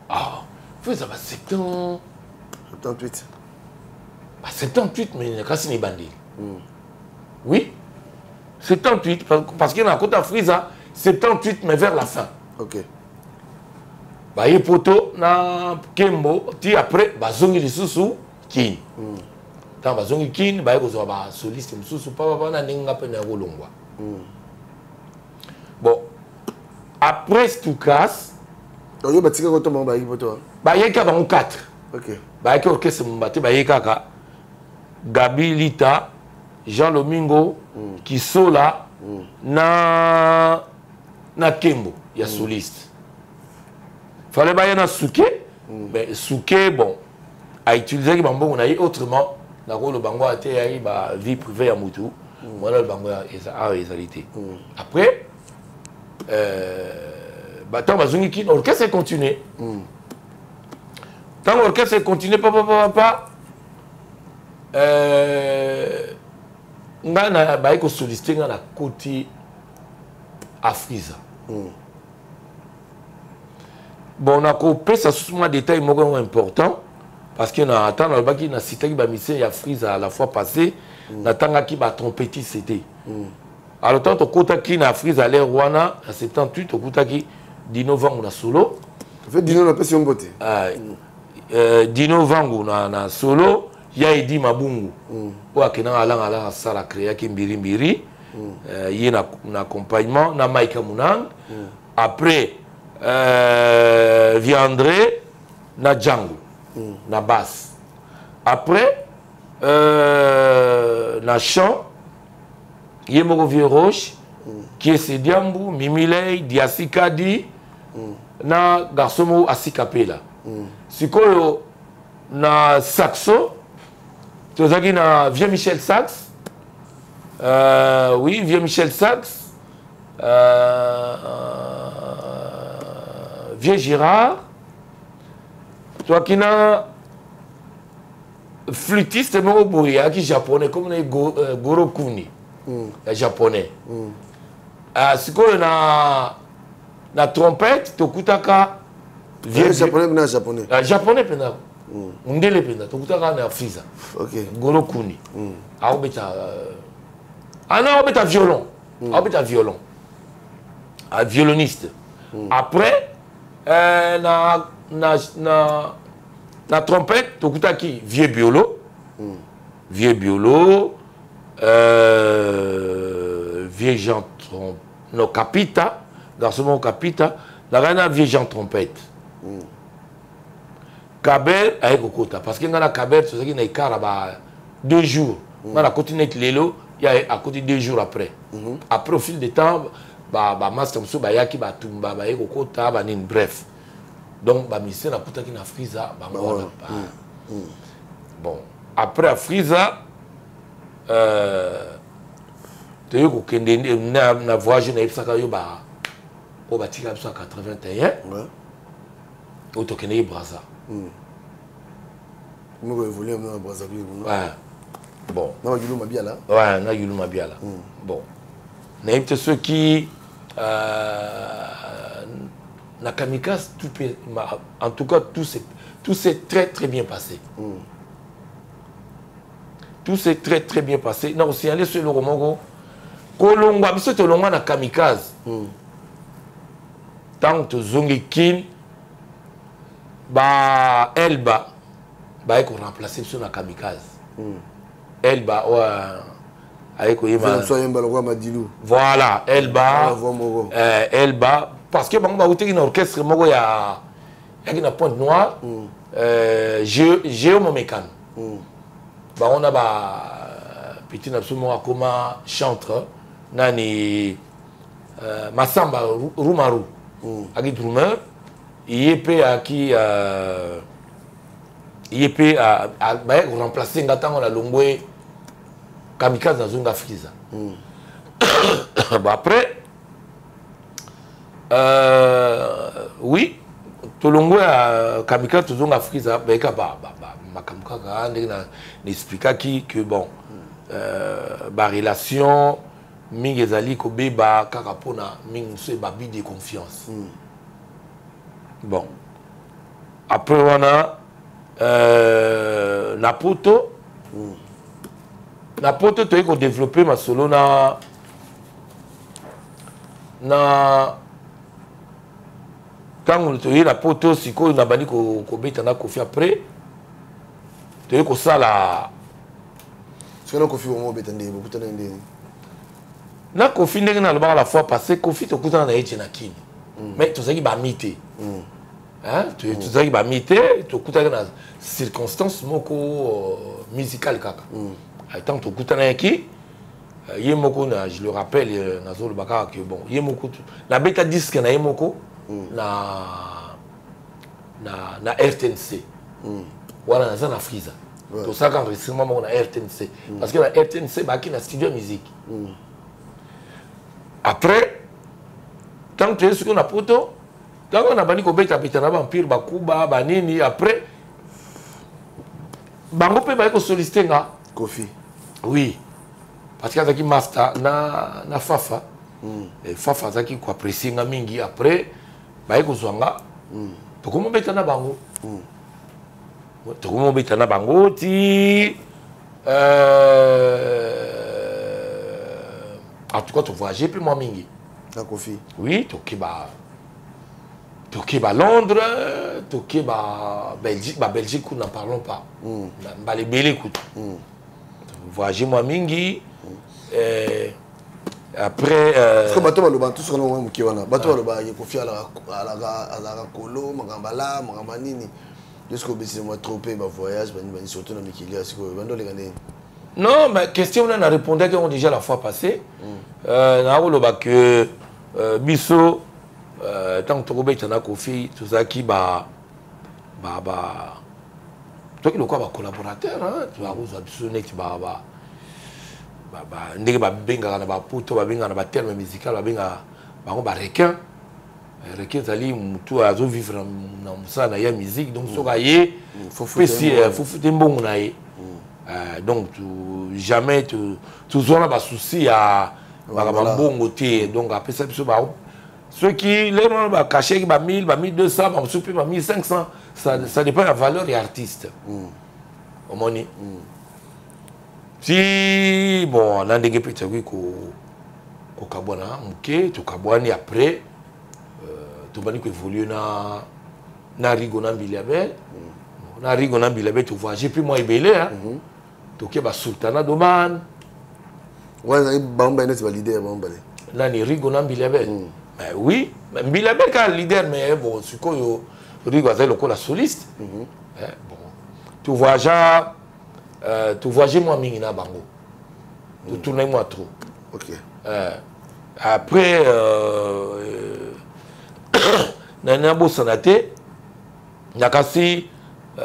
Speaker 6: Ah, faut ça va 70.
Speaker 2: 78.
Speaker 6: Bah, 78, mais kasi ni bandeli. Oui. 78, parce qu'il y a un côté Afrisa, 78, mais vers la fin.
Speaker 2: Ok.
Speaker 6: Bah, ye poto na Kembo, ti après, bazongi lisusu Kin. Tant bazongi Kin, bah, kozwa ba soliste mususu, papa papa na ndenge nga pe na kolongwa. Bon, après Stukas,
Speaker 2: oyo batika kotomba bayaki poto.
Speaker 6: Bayaki bango 4.
Speaker 2: Ok.
Speaker 6: Bayaki orchestre Mbate, bayaki kaka Gabi, Lita, Jean Lomingo, Kisola na Kembo ya soliste. Fallait baya na Suke, mais Suke, bon, a utilisé bambongo na ye autrement, na kolo bango ate ya ba vie privée ya mutu. Voilà bango ya eza a ezalité. Après bah tant bazongi ki orchestre continue. Tant orchestre continue, papa papa papa, nga na baye ko solliciter nga na côté Afrisa. Bon, na kopesa susu mwa détail moko important, parce que na attend nalobaki na citaki ba musicien ya Afrisa la fois passée, natangaki ba trompettiste te. Alors tant tokotaki na Afrisa l'air wana na 78, tokutaki Dino Vangu na solo.
Speaker 2: Fait Dino na pesi mbote.
Speaker 6: Dino Vangu na solo, ya Edi Mabungu. Oyo akendaka alanga alanga sala créaki mbiri mbiri. Ye na accompagnement na Mike Munang. Après Viandré na Django na basse. Après na chant ye moko Vieux Roche, Kiese Diambu, Mimilei, Diasikadi na garçon moko Asikapela. Sikoyo na saxo tozalaki na Vieux Michel Sax. Oui, Vieux Michel Sax, Vieux Girard, toi qui na flûtiste moko boye ayaki japonais comme na Goro Kuni, ya japonais. Sikoyo na trompette tokutaka
Speaker 2: vieux japonais na japonais.
Speaker 6: Japonais pena. Mundele pena tokutaka na Afrisa.
Speaker 2: Ok.
Speaker 6: Goro Kuni. Aobeta ana aobeta violon. Aobeta violon. Un violoniste. Après na trompette tokutaki Vieux Biolo. Vieux Biolo, Vieux Jean Trompe, non, Capita, garçon Capita, la reine Vieux Jean Trompette. Kaber aye kokota parce que nga na Kaber tozalaki na écart ya ba 2 jours. Nga na koti net lelo, ya à côté 2 jours après. Après au fil du temps, ba master mosusu bayaki, batumba, baye kokota, ba nini, bref. Donc ba musicien nakutaki na Afrisa, bango wana ba. Bon, après Afrisa, toyei kokende na voyage nayebisaka yo ba Oyo batika biso ya 81, oyo tokendeki Braza.
Speaker 2: Moko évolue na Brazzaville.
Speaker 6: Ouais. Bon.
Speaker 2: Na Yulu Mabiala.
Speaker 6: Ouais, na Yulu Mabiala. Bon. Nayebi te soki na Kamikaze, tout peut, en tout cas tout s'est très très bien passé. Tout s'est très très bien passé. Na kosignale so eloko moko, kolongwa biso, tolongwa na Kamikaze, ntango tozongi Kine, ba Elba baye koremplace biso na Kamikaze. Elba oyo aye koyeba.
Speaker 2: Ayemba lokola Madilu.
Speaker 6: Voilà, Elba. Elba, parce que bango bautaki na orchestre moko ya yaki na Pointe Noire, Géo Momekano. Bango na ba petit na biso moko akoma chantre, nani, Masamba Rumaru, aki drummer, ye mpe aki ye mpe baye koremplace nga ntango nalongwe Kamikaze, nazonga Friza. Bon, après, oui, tolongwe ya Kamikaze, tozonga Friza, bayeka makambo kaka ndenge na expliquaki que bon, barelation mingi ezali kobeba kaka mpona mingi mosusu ebabi de confiance. Bon, après wana, na poto toyei kodéveloppe masolo na ntango toyei na poto. Sikoyo nabandi kobeta na Kofi. Après toyei kosala.
Speaker 2: Soki na Kofi bongo, obeta ndenge bokutana ndenge?
Speaker 6: Na Kofi, ndenge nalobaka la fois passée, Kofi tokutana na ye tie na Kini, mais tozalaki bami te. Tozalaki bami te, tokutaki na circonstance moko musicale kaka. Ntango tokutanaki, ye moko na, je le rappelle, nazoloba kaka ke bon, ye moko nabeta disque na ye moko na RTNC. Wana naza na Frisa, tosalaka enregistrement moko na RTNC, parce que na RTNC baaki na studio ya musique. Après, ntango toye sikoyo na poto, ntango nabandi kobetabeta na baempire, bakuba banini, après bango mpe baye kosollicite nga.
Speaker 2: Kofi?
Speaker 6: Oui, parce que azalaki master na Fafa. Fafa azalaki koapprécie nga mingi. Après baye kozwa nga, tokomobeta na bango, tokomobeta na bango ti en tout cas tovoyage mpe mwa mingi.
Speaker 2: Na Kofi?
Speaker 6: Oui, toke ba Londres, toke ba Belgique, ba Belgique kuna, n'en parlons pas. Mbala ebele kutu. Voyage mwa mingi. Après
Speaker 2: Parce que bato baloba tout sokana mwa moke wana, bato balobaka ke Kofi azalaka kolo makambo ala makambo nini, jusqu'au obesisi mwa trop mpe bavoyage banini bani, surtout na mikili ya sikoyo, bando oleka ndenge?
Speaker 6: Non, mais question wana na répondaki yango déjà la fois passée. Nakoloba que biso, ntango tokobeta na Kofi, tozalaki ba toki lokola bacollaborateur, bakozwa biso neti ndenge babengaka na bapoto, babengaka na baterme musical, babengaka bango barequin. Requin ezali motu azovivre na mosala na ye ya musique, donc soki aye, pesi fofute mbongo na ye. Donc jamais tozwana basusi ya makambo mbongo te. Donc apesa biso, soki lelo wana bacacheki ba 1000, ba 1200, bamosusu mpe ba 1500, ça dépend ya valeur ya artiste. Omoni si bon, na ndenge mpe tokoki kokabwana moke, tokabwani. Après tobandi koévolue na Rigo na Mbiliabel. Na Rigo na Mbiliabel, tovoyage mpe mwa ebele, toke basultanat d'Oman.
Speaker 2: Wana ezalaki bango bale neti baleader, bango bale?
Speaker 6: Nani, Rigo na Mbiliabel? Mais oui, Mbiliabel kaka leader, mais bon, sikoyo Rigo azali lokola soliste. Bon, tovoyagea, tovoyage mwa mingi na bango, totournai mwa trop. Après, nabosana te, nakasi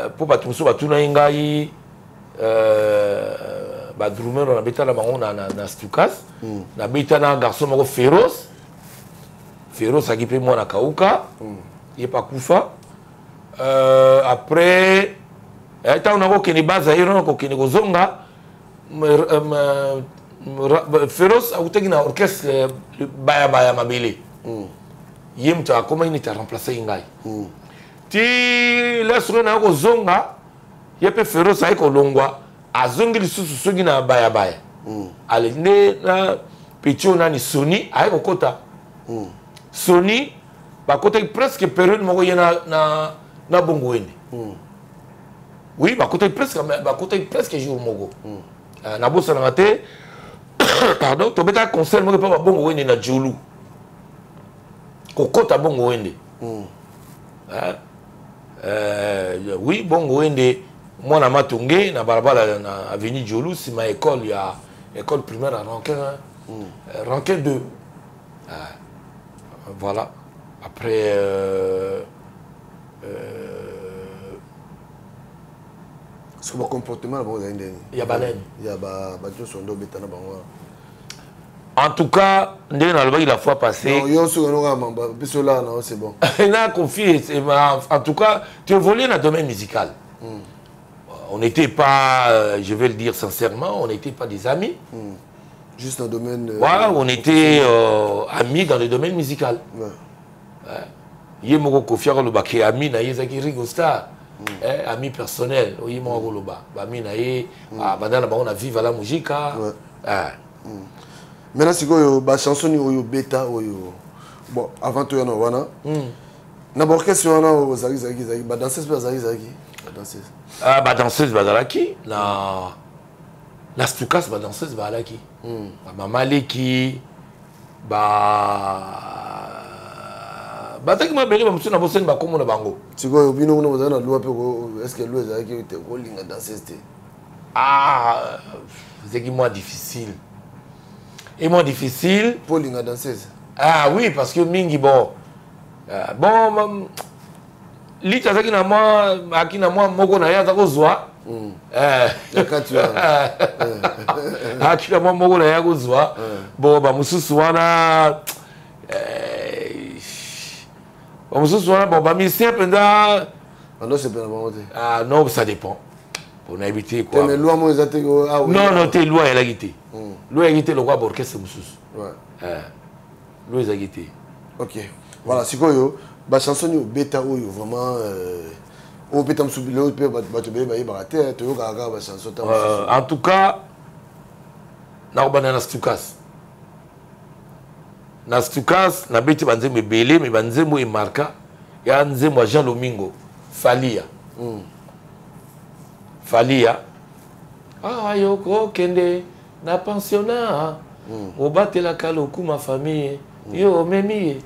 Speaker 6: mpo bato mosusu batunaki ngai badrummer nabeta na bango na Stukas. Nabeta na garçon moko féroce. Féroce aki mpe mwana kauka, ye mpe akufa. Après ntango nakokende Bazaire, nakokende kozonga, Féroce akutaki na orchestre Bayabaya Mabele. Ye moto akomaki neti aremplace ngai. Ti la soki naya kozonga, ye mpe Féroce aye kolongwa, azongi lisusu soki na Bayabaya. Ale nde na petit oyo nani, Soni, aye kokota. Soni bakotaki presque période moko ye na Bongo Wende. Oui, bakotaki presque jour moko. Nabosanaka te, pardon, tobetaka concert moko epa babongo Wende na Jolu, kokota Bongo Wende. Oui, Bongo Wende, mwana Matonge, na balabala na avenue Jolu, nsima école ya école primaire ya Rankin, Rankin 2. Voilà, après
Speaker 2: Soki bacomportement na bango ezali ndeni?
Speaker 6: Ya banani?
Speaker 2: Ya bato nyonso nde obeta na bango wana.
Speaker 6: En tout cas, ndenge nalobaki la fois passée.
Speaker 2: Yo soki onoka biso laa na yo, c'est bon.
Speaker 6: Na confie. En tout cas, tu évolues dans le domaine musical. On n'était pas, je vais le dire sincèrement, on n'était pas des amis.
Speaker 2: Juste dans le domaine.
Speaker 6: Ouais, on était amis dans le domaine musical. Ye moko Kofi akolobaki ami na ye ezalaki Rigo Star. Ami personnel oye moko akoloba bami na ye, banda na bango na Viva la Musica.
Speaker 2: Maintenant sikoyo, bachanson nini oyo obeta oyo? Bon, avant toya na wana, na baorchestre wana ozalaki, zalaki badanseuse mpe azalaki, zalaki badanseuse?
Speaker 6: Badanseuse bazalaki na Stukas, badanseuse bazalaki, bamama leki ba bazalaki mabele, bamosusu na bosani bakombo na bango.
Speaker 2: Sikoyo bino kuna bozali na loi mpe, est ce que loi ezalaki te kolinga danseuse te?
Speaker 6: Ah, ezalaki moins difficile et moins difficile.
Speaker 2: Mpo olinga danseuse?
Speaker 6: Ah oui, parce que mingi, bon, liti azalaki na mwa, aki na mwa moko na ye aza kozwa, aki na mwa moko na ye akozwa. Bon, bamosusu wana, bon, bamusicien mpenza.
Speaker 2: Bandosepela bango te?
Speaker 6: Ah non, ça dépend, po nayebi te
Speaker 2: quoi. Mais loi mo eza te?
Speaker 6: Non, non, te, loi elaki te. Loi elaki te lokola baorchestre mosusu. Loi ezalaki te.
Speaker 2: Ok, voilà. Sikoyo bachanson nini obeta oyo vraiment oyo obeta mosusu lelo mpe bato ebele bayebaka te, toyokaka kaka bachanson?
Speaker 6: En tout cas, nakobanda na Stukas. Na Stukas nabeti banzembo ebele, mais banzembo emarka ya nzembo ya Jean Lomingo, Falia. Falia, ah, yokokende na pensionnat, obatelaka lokuma famille, yo omemi ye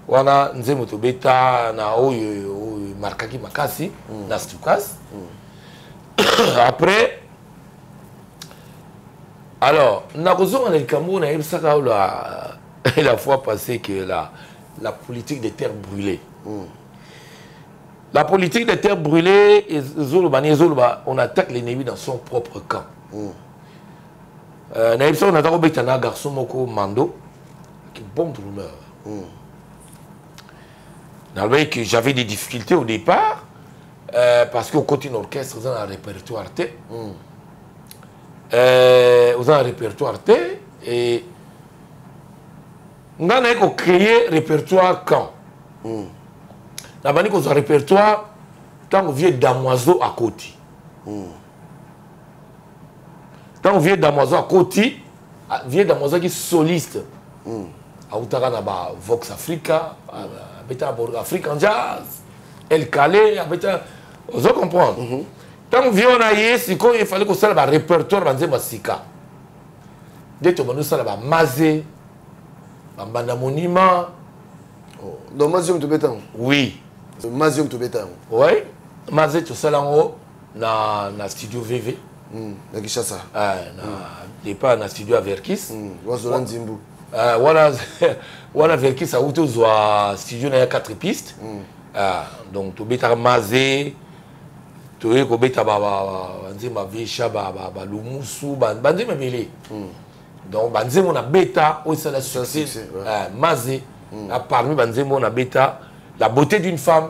Speaker 6: wana. Nzembo tobeta na oyo oyo emarkaki makasi na Stukas. Après, alors, nakozonga na likambo oyo nayebisaka oyo la fois passée, que la politique des terres brûlées. La politique des terres brûlées ezoloba nini? Ezoloba on attaque l'ennemi dans son propre camp. Nayebisaka naza kobeta na garçon moko, Mando, qui bon drummer. Nalobaki que j'avais des difficultés au départ, parce que okoti na orchestre, oza na répertoire te. Oza na répertoire te, et nga naye kocréer répertoire quand nabandi kozwa répertoire, ntango vieux Damoiseau akoti. Ntango vieux Damoiseau akoti, vieux Damoiseau aki soliste, autaka na ba Vox Africa, abeta na African Jazz, El Calais, abeta, ozo comprendre. Ntango vieux wana ye sikoyo, efali kosala barépertoire, banzembo ya sika nde tobandi kosala, bamaze, bambanda monima.
Speaker 2: Oh. Donc maze tobeta yango?
Speaker 6: Oui.
Speaker 2: Maze tobeta yango?
Speaker 6: Oui, maze tosala yango na studio VV.
Speaker 2: Na Kinshasa.
Speaker 6: Ah, na départ na studio ya Verkis.
Speaker 2: Wazola nzimbu.
Speaker 6: Wana Verkis auti ozwa studio na ya 4 pistes. Ah, donc tobetaka maze, toyei kobeta banzembo ya Vesha, balumusu, banzembo ebele. Donc banzembo na beta oyo esala succès, maze. Na parmi banzembo nabeta La beauté d'une femme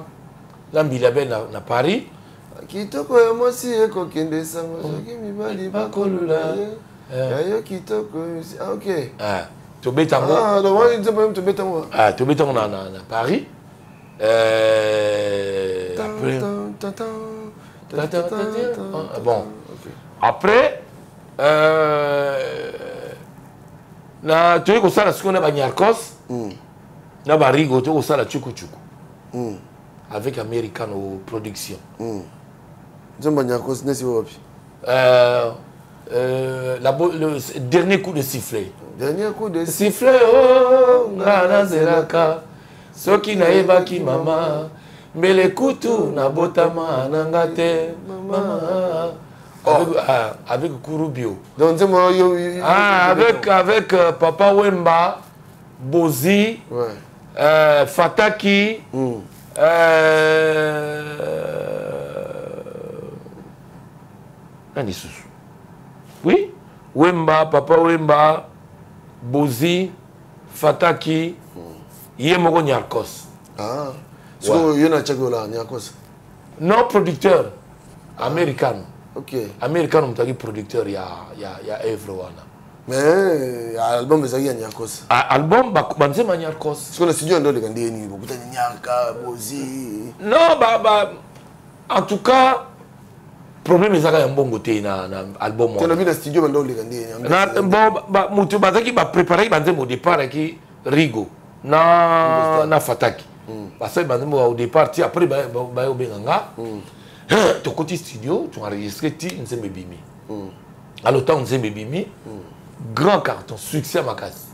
Speaker 6: na Mbilia Bel na Paris.
Speaker 2: Kitoko ya mwasi ekokende sango soki mibali bakolula ye. Ya yo kitoko. Ah, ok.
Speaker 6: Ah, tobeta yango.
Speaker 2: Ah, donc wana nzembo yo tobeta yango.
Speaker 6: Ah, tobeta yango na Paris. Après bon. Après na toyei kosala sikoyo na banyarcos na barigo, toyei kosala chukuchuku avec Americano Production.
Speaker 2: Nzembo nyarcos nesi wapi?
Speaker 6: Le dernier coup de sifflet.
Speaker 2: Dernier coup de
Speaker 6: sifflet, oh, nga nazelaka soki nayebaki mama mbele kutu nabotama nanga te mama. Oh. Avec Kouroubio.
Speaker 2: Donc, moi, yo,
Speaker 6: ah, avec Papa Wemba, Bozi, ouais. Fataki, nani susu? Oui, Wemba, Papa Wemba, Bozi, Fataki, ye moko Nyarkos.
Speaker 2: Ah. So yo na chakola Nyarkos.
Speaker 6: Non, producteur américain.
Speaker 2: OK.
Speaker 6: Américain mutaki producteur ya œuvre wana.
Speaker 2: Mais album ezaki ya Nyarkos.
Speaker 6: Album ba banzema Nyarkos.
Speaker 2: Siko na studio ndo lekandi ni bokuta Nyarka, Bozi.
Speaker 6: Non, ba en tout cas problème ezaka ya mbongo te na album
Speaker 2: wana. Tena na studio bando lekandi
Speaker 6: na bon ba mutu bazaki ba préparer banzembo au départ ki Rigo na Fataki. Basali banzembo au départ ti après ba obenga nga. Tokoti studio, tu enregistré ti nzembe bimi. Alors tant nzembe bimi, grand carton, succès makasi.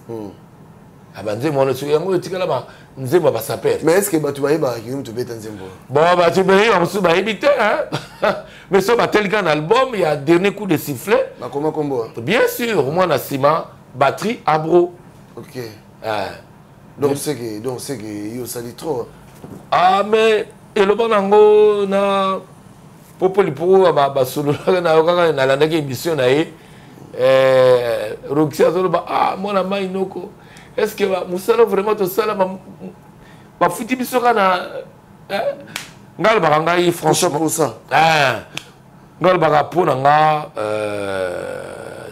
Speaker 6: Abanzembo wana soki yango etikala ba nzembo ba saper.
Speaker 2: Mais est-ce que batu bayeba ki mutu beta nzembo?
Speaker 6: Bon batu bayeba musu bayebi te hein. Mais so ba tel qu'un album, il y a dernier coup de sifflet.
Speaker 2: Ba comment kombo?
Speaker 6: Bien sûr, moi na sima batterie abro.
Speaker 2: OK. Donc c'est que yo sali trop.
Speaker 6: Ah mais eloba nango na popo lipo ba solo na kaka na landaki émission na ye. Roxy azoloba ah mwana mai noko. Est-ce que musala vraiment to sala ba futi biso kana ngal ba ngai franchement
Speaker 2: pour ça.
Speaker 6: Ah ngal ba po na nga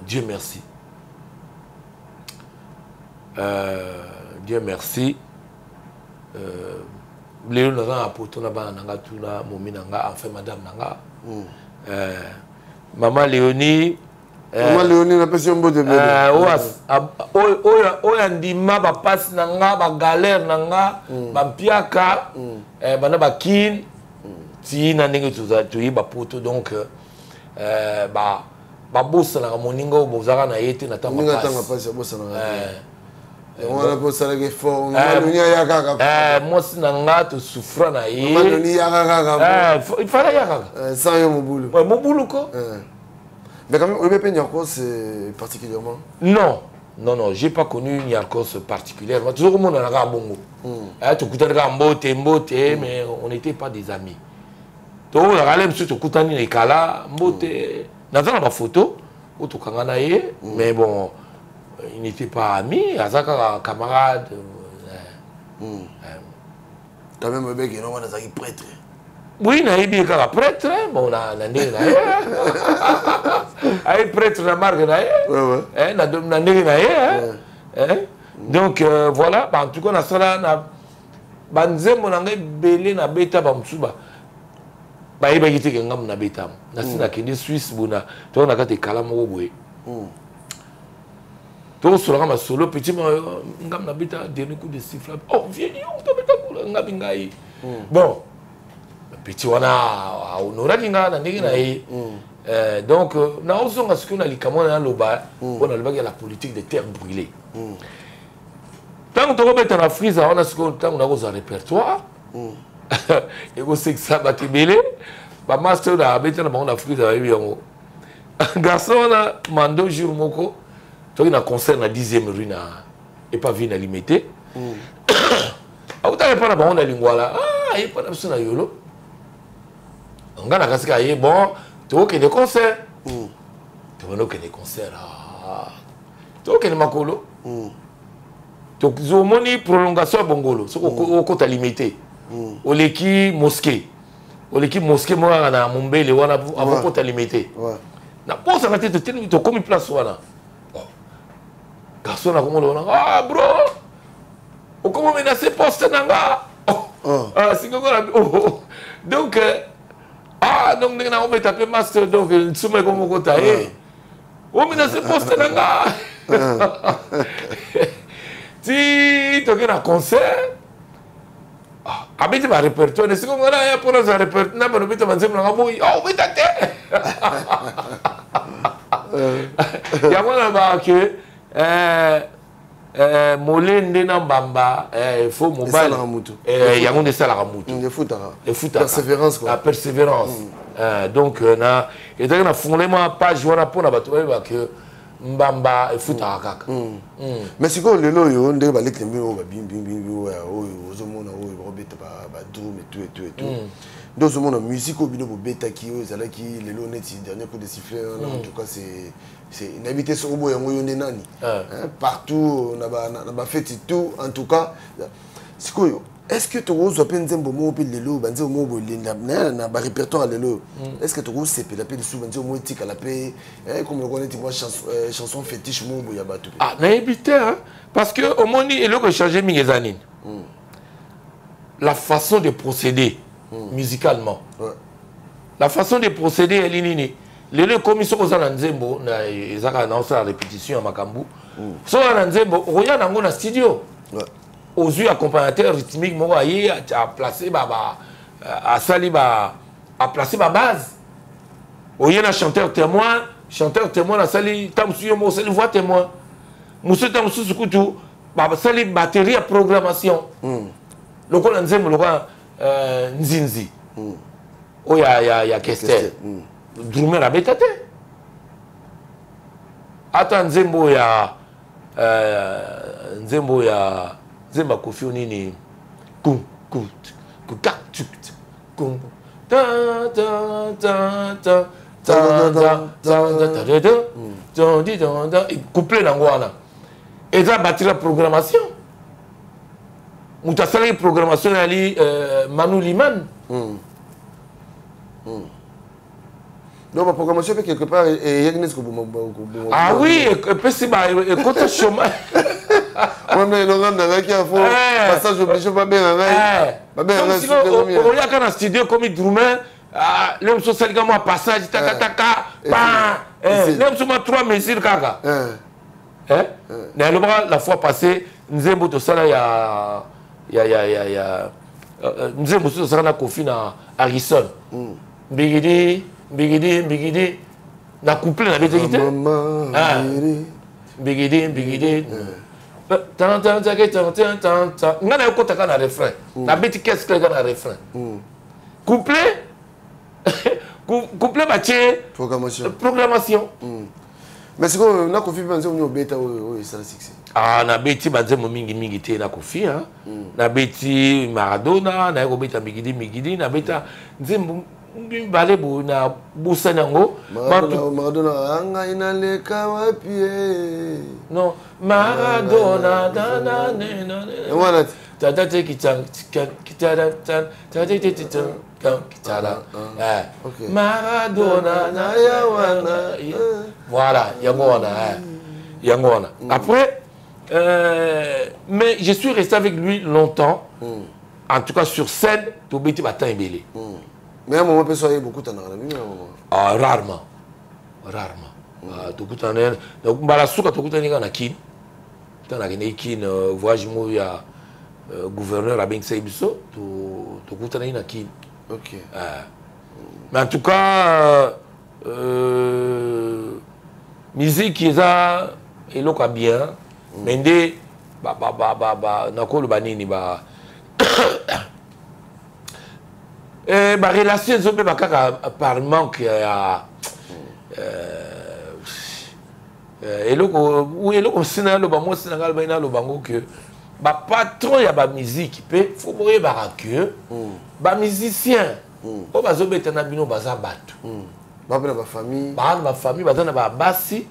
Speaker 6: Dieu merci. Dieu merci. Léo naza na poto na bana nanga tuna momi nanga enfin madame nanga. Maman Léonie.
Speaker 2: Maman Léonie na pesi mbote bebe.
Speaker 6: Oyo andima ba passe nanga ba galère nanga ba mpiaka bana ba kin ti na ndenge toyi ba poto donc ba babosanaka moninga oyo bozalaka na ye te na ntango
Speaker 2: ya pasi abosanaka wana mpo osalaki effort Léonie aya kaka
Speaker 6: mwasi na nga tosouffra na ye
Speaker 2: Léonie yaka kaka
Speaker 6: il fallait ya kaka
Speaker 2: sans yo mobulu
Speaker 6: mobulu ko.
Speaker 2: Mais quand même, OBP Nyarkos particulièrement?
Speaker 6: Non, non, non, j'ai pas connu Nyarkos particulièrement. Toujours comme on en a bongo. Tu coûtais mbote, mbote, mais on n'était pas des amis. Tu vois, on a même sur Koutani et Kala, mbote. Dans la photo, où tu kanganaye, mais bon, il n'était pas ami, azaka camarade.
Speaker 2: Quand même, OBP, non, on a un prêtre.
Speaker 6: Oui, nayebi kaka prêtre, bon na ndenge na ye. Aye prêtre na marque na ye. Na ndenge na ye. Donc voilà, en tout cas na sala na banzembo na ngai ebele na beta ba mosusu ba bayebaki te ke ngambo na beta. Na si nakende Suisse bona, to na kati ekala moko boye. To solaka masolo petit ngambo na beta dernier coup de sifflet. Oh, viens yo, to beta kula ngabi ngai. Bon, petit wana a honoraki nga na ndenge na ye. Donc na ozonga soki na likambo na loba on a lobaki la politique de terre brûlée. Tant que tokobeta na frise wana soki tango na kozwa répertoire ekosekisa bato ebele ba master na abeta na bango na frise bayebi yango. Garçon wana mando jour moko toki na concert na 10e rue na epa vie na Limete. Autaka epa na bango na Lingwala. Ah, epa na biso na Yolo. Nga na kasika ye bon, tokende concert. Tokende concert. Ah. Tokende makolo. Omoni prolongation ya Bongolo, soki okota Limete, oleki mosquée, oleki mosquée moko kaka na Mombele wana avant kota Limete. Nabosaka te, totelemi, tokomi place wana, garçon nakomona wana: "Ah bro, okoma menace poste na nga." Sikoyo donc, ah, donc ndenge nakobeta mpe master, donc nsuma ekomokota ye, omenace poste na nga. Ti toke na concert, abeti barépertoire. Esiko nga naya mpona za répertoire na bano, beta banzembo nanga boyi, obeta te. Yango nalobaka ke molende na mbamba, faut mobali yango nde esalaka mutu.
Speaker 2: Efutaka. Persévérance.
Speaker 6: La persévérance. Donc na ezalaki na fungole mwa page wana mpona bato bayeba ke mbamba efutaka kaka.
Speaker 2: Mais sikoyo lelo oyo, ndenge baleki na bino oyo babimbimbi oyo ozomona, oyo bakobeta badrum et tout et tout et tout, nde ozomona musique oyo bino bobetaki oyo ezalaki lelo neti dernier coup de sifflet wana, en tout cas c'est nayebi te soki oboya yango yo nde nani, partout na bafeti tout. En tout cas sikoyo, est ce que tokozwa mpe nzembo moko mpe lelo, banzembo moko boye na barépertoire ya lelo oyo, est ce que tokosepela mpe lisusu banzembo moko etikala mpe comme lokola neti mwa chanson fétiche moko boye ya bato?
Speaker 6: Ah, nayebi te, parce que omoni, eloko echange mingi eza nini? La façon de procéder musicalement. La façon de procéder eli nini? Lelo ekomi, soki oza na nzembo, eza kaka na osala répétition ya makambo. Soki oza na nzembo, okoya nango na studio, ozwi accompagnateur rythmique moko, aye, aplace, asali, aplace babase. Oye na chanteur témoin, chanteur témoin asali, ta mosusu yo moko osali voix témoin, mosusu, ta mosusu kutu basali batterie ya programmation, lokola nzembo lokola Nzinzi oyo ya Kester, drummer abeta te. Ata nzembo ya nzembo ya nzembo ya Kofi nini, kum kum ku ka tu kum ta ta ta ta ta ta ta ta ta ta ta ta ta, couplet nango wana eza batterie ya programmation. Moto asalaki programmation yali Manu Liman.
Speaker 2: Donc baprogrammation mpe quelque part eyaki neti koboma.
Speaker 6: Ah oui, epesi ekota chômage.
Speaker 2: Wana elonga nazalaki ya fo passage obligé, babenga ngai, babenga
Speaker 6: ngai. Oyaka na studio, ekomi drummer le mosusu osalika mwa passage takataka pa le mosusu mwa trois mesures kaka. Nalobaka la fois passée, nzembo tosala ya nzembo mosusu tosala na Kofi na Harrison, mbigidi mbigidi mbigidi, na couplet nabetaki te, mbigidi mbigidi ngai nayokotaka na refrain, nabeti caisse claire na refrain, couplet couplet batie
Speaker 2: programmation.
Speaker 6: Programmation.
Speaker 2: Mais sikoyo na Kofi mpe, nzembo nini obeta oyo esala succès?
Speaker 6: Ah, nabeti banzembo mingimingi te na Kofi. Nabeti Maradona, naye kobeta Migidi Migidi, nabeta nzembo mibale boye na bosani yango.
Speaker 2: Maradona, ngai naleka wapi e?
Speaker 6: Non, Maradona.
Speaker 2: Yango wana te.
Speaker 6: Tata te kitara tata te kitara Maradona
Speaker 2: naya wana.
Speaker 6: Voilà, yango wana, yango wana. Après mais je suis resté avec lui longtemps, en tout cas sur scène tobeti batemps ebele.
Speaker 2: Mais un moment mpe so aye, bokutanaka na bino?
Speaker 6: Ah, rarement, rarement. Tokutana mbala suka, tokutani kaka na Kine, ntango nakendeki Kine, voyage moko ya gouverneur abengisaki biso, tokutanaki na Kine. Mais en tout cas musique eza eloko ya bien, mais nde nakoloba nini, ba barelation ezobeba kaka par manque ya eloko. Eloko mosi naloba, mwasi na ngai alobaki, naloba ngo ke bapatron ya bamusike mpe fo boyebaka ke bamusicien oyo bazobeta na bino baza bato.
Speaker 2: Bape na bafamille.
Speaker 6: Baa na bafamille, baza na babasi,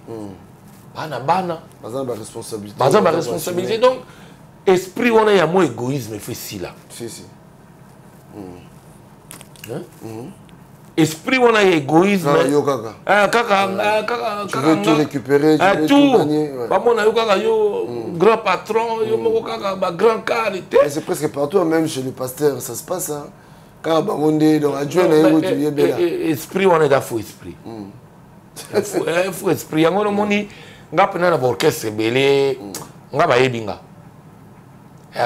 Speaker 6: baa na bana.
Speaker 2: Baza na baresponsabilité.
Speaker 6: Baza na baresponsabilité, donc Esprit wana ya mwa égoïsme efo esila.
Speaker 2: Si, si.
Speaker 6: Hein? Esprit wana ya égoïsme.
Speaker 2: Ah, yo kaka.
Speaker 6: Ah, kaka, ah, kaka,
Speaker 2: Tu
Speaker 6: kaka
Speaker 2: veux tout
Speaker 6: nga.
Speaker 2: récupérer, tu
Speaker 6: Ah,
Speaker 2: veux
Speaker 6: tout.
Speaker 2: tout gagner, ouais.
Speaker 6: Bamona yo kaka yo grand patron, yo moko kaka ba grand car te.
Speaker 2: Mais c'est presque partout, même chez le pasteur, ça se passe. Hein. Car bangonde, donc adjoint na ye tu yebela.
Speaker 6: Esprit wana eza faux esprit. Faux esprit yango nomoni nga mpena na baorchestre ebele nga bayebi nga.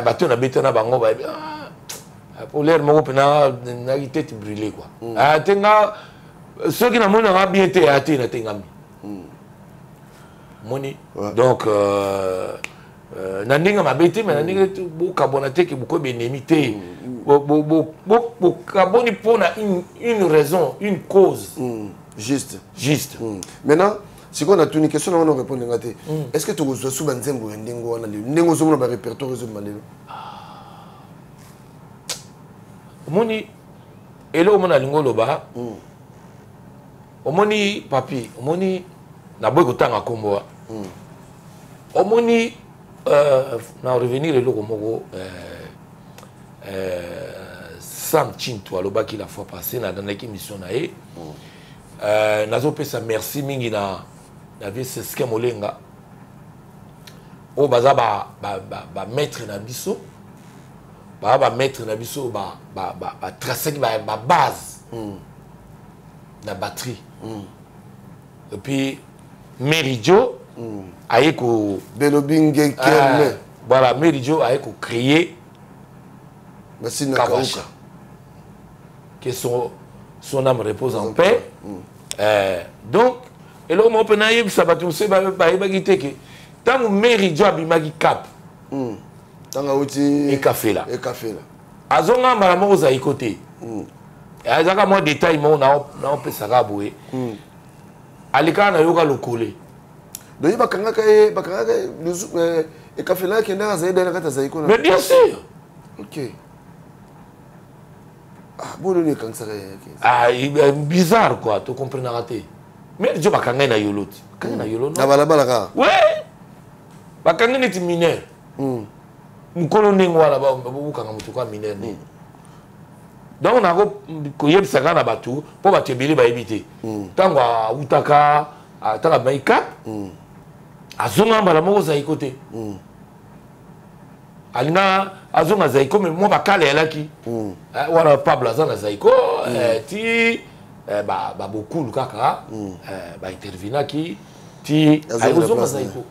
Speaker 6: Bato nabeta na bango bayebi po l'air moko mpena naki tete brûlé quoi. Te nga soki namoni nanga bien te ya te natengami. Moni donc na ndenge mabe te, mais na ndenge bokabwana te ke bokoyeba ennemi te. Bokaboni mpona une raison, une cause.
Speaker 2: Juste.
Speaker 6: Juste.
Speaker 2: Maintenant, sikoyo natuni question na wana, orépondre nga te. Est ce que tokozwa su banzembo ya ndenge wana lelo, ndenge ozomona barépertoire ezobima lelo?
Speaker 6: Omoni eloko omoni alingi oloba, omoni papi, omoni naboyi kotanga nkombo wa. Omoni na revenir eloko moko Sam Chinto alobaki la fois passée, nalandaki émission na ye. Nazopesa merci mingi na vie Seske Molenga oyo baza bamaître na biso, baa bamaître na biso, batracaki babase na batterie. Et puis Mary Jo aye ko
Speaker 2: Belobi Ngekerme.
Speaker 6: Voilà, Mary Jo aye ko créer
Speaker 2: Masina
Speaker 6: Kawasha.
Speaker 2: Kauka.
Speaker 6: Que son âme repose en paix. Donc eloko moko mpe nayebisa bato mosusu bayebaki te ke ntango Mary Jo abimaki Cap,
Speaker 2: ntango auti
Speaker 6: Ekafela,
Speaker 2: Ekafela,
Speaker 6: azonga mbala moko Zaiko te. Ezaka mwa détail moko naopesaka boye, alekaka nayoka lokole.
Speaker 2: Donc ye bakangaka ye, bakangaka ye Ekafela akendaka azali dai na kati ya Zaiko na
Speaker 6: Mais bien sûr.
Speaker 2: Ok, ah, bononi ekangisaka ye?
Speaker 6: Ah, bizarre quoi, tocomprenaka te. Mary Jo bakangai na yolo te, kangai na yolo.
Speaker 2: Na balabala kaka?
Speaker 6: Ouais, bakangi neti mineur. Mokolo ndenge wana bokanga moto kwa mineur nini? Donc nako koyebisa kaka na bato mpo bato ebele bayebi te. Ntango awutaka, ntango abimaki Cap, azonga mbala moko Zaiko te. Alinga azonga Zaiko, mais mwa bakala eyalaki wana. Pablo aza na Zaiko ti babokulu kaka baintervenaki ti
Speaker 2: Azonga na
Speaker 6: akozonga
Speaker 2: place na ye.
Speaker 6: Zaiko.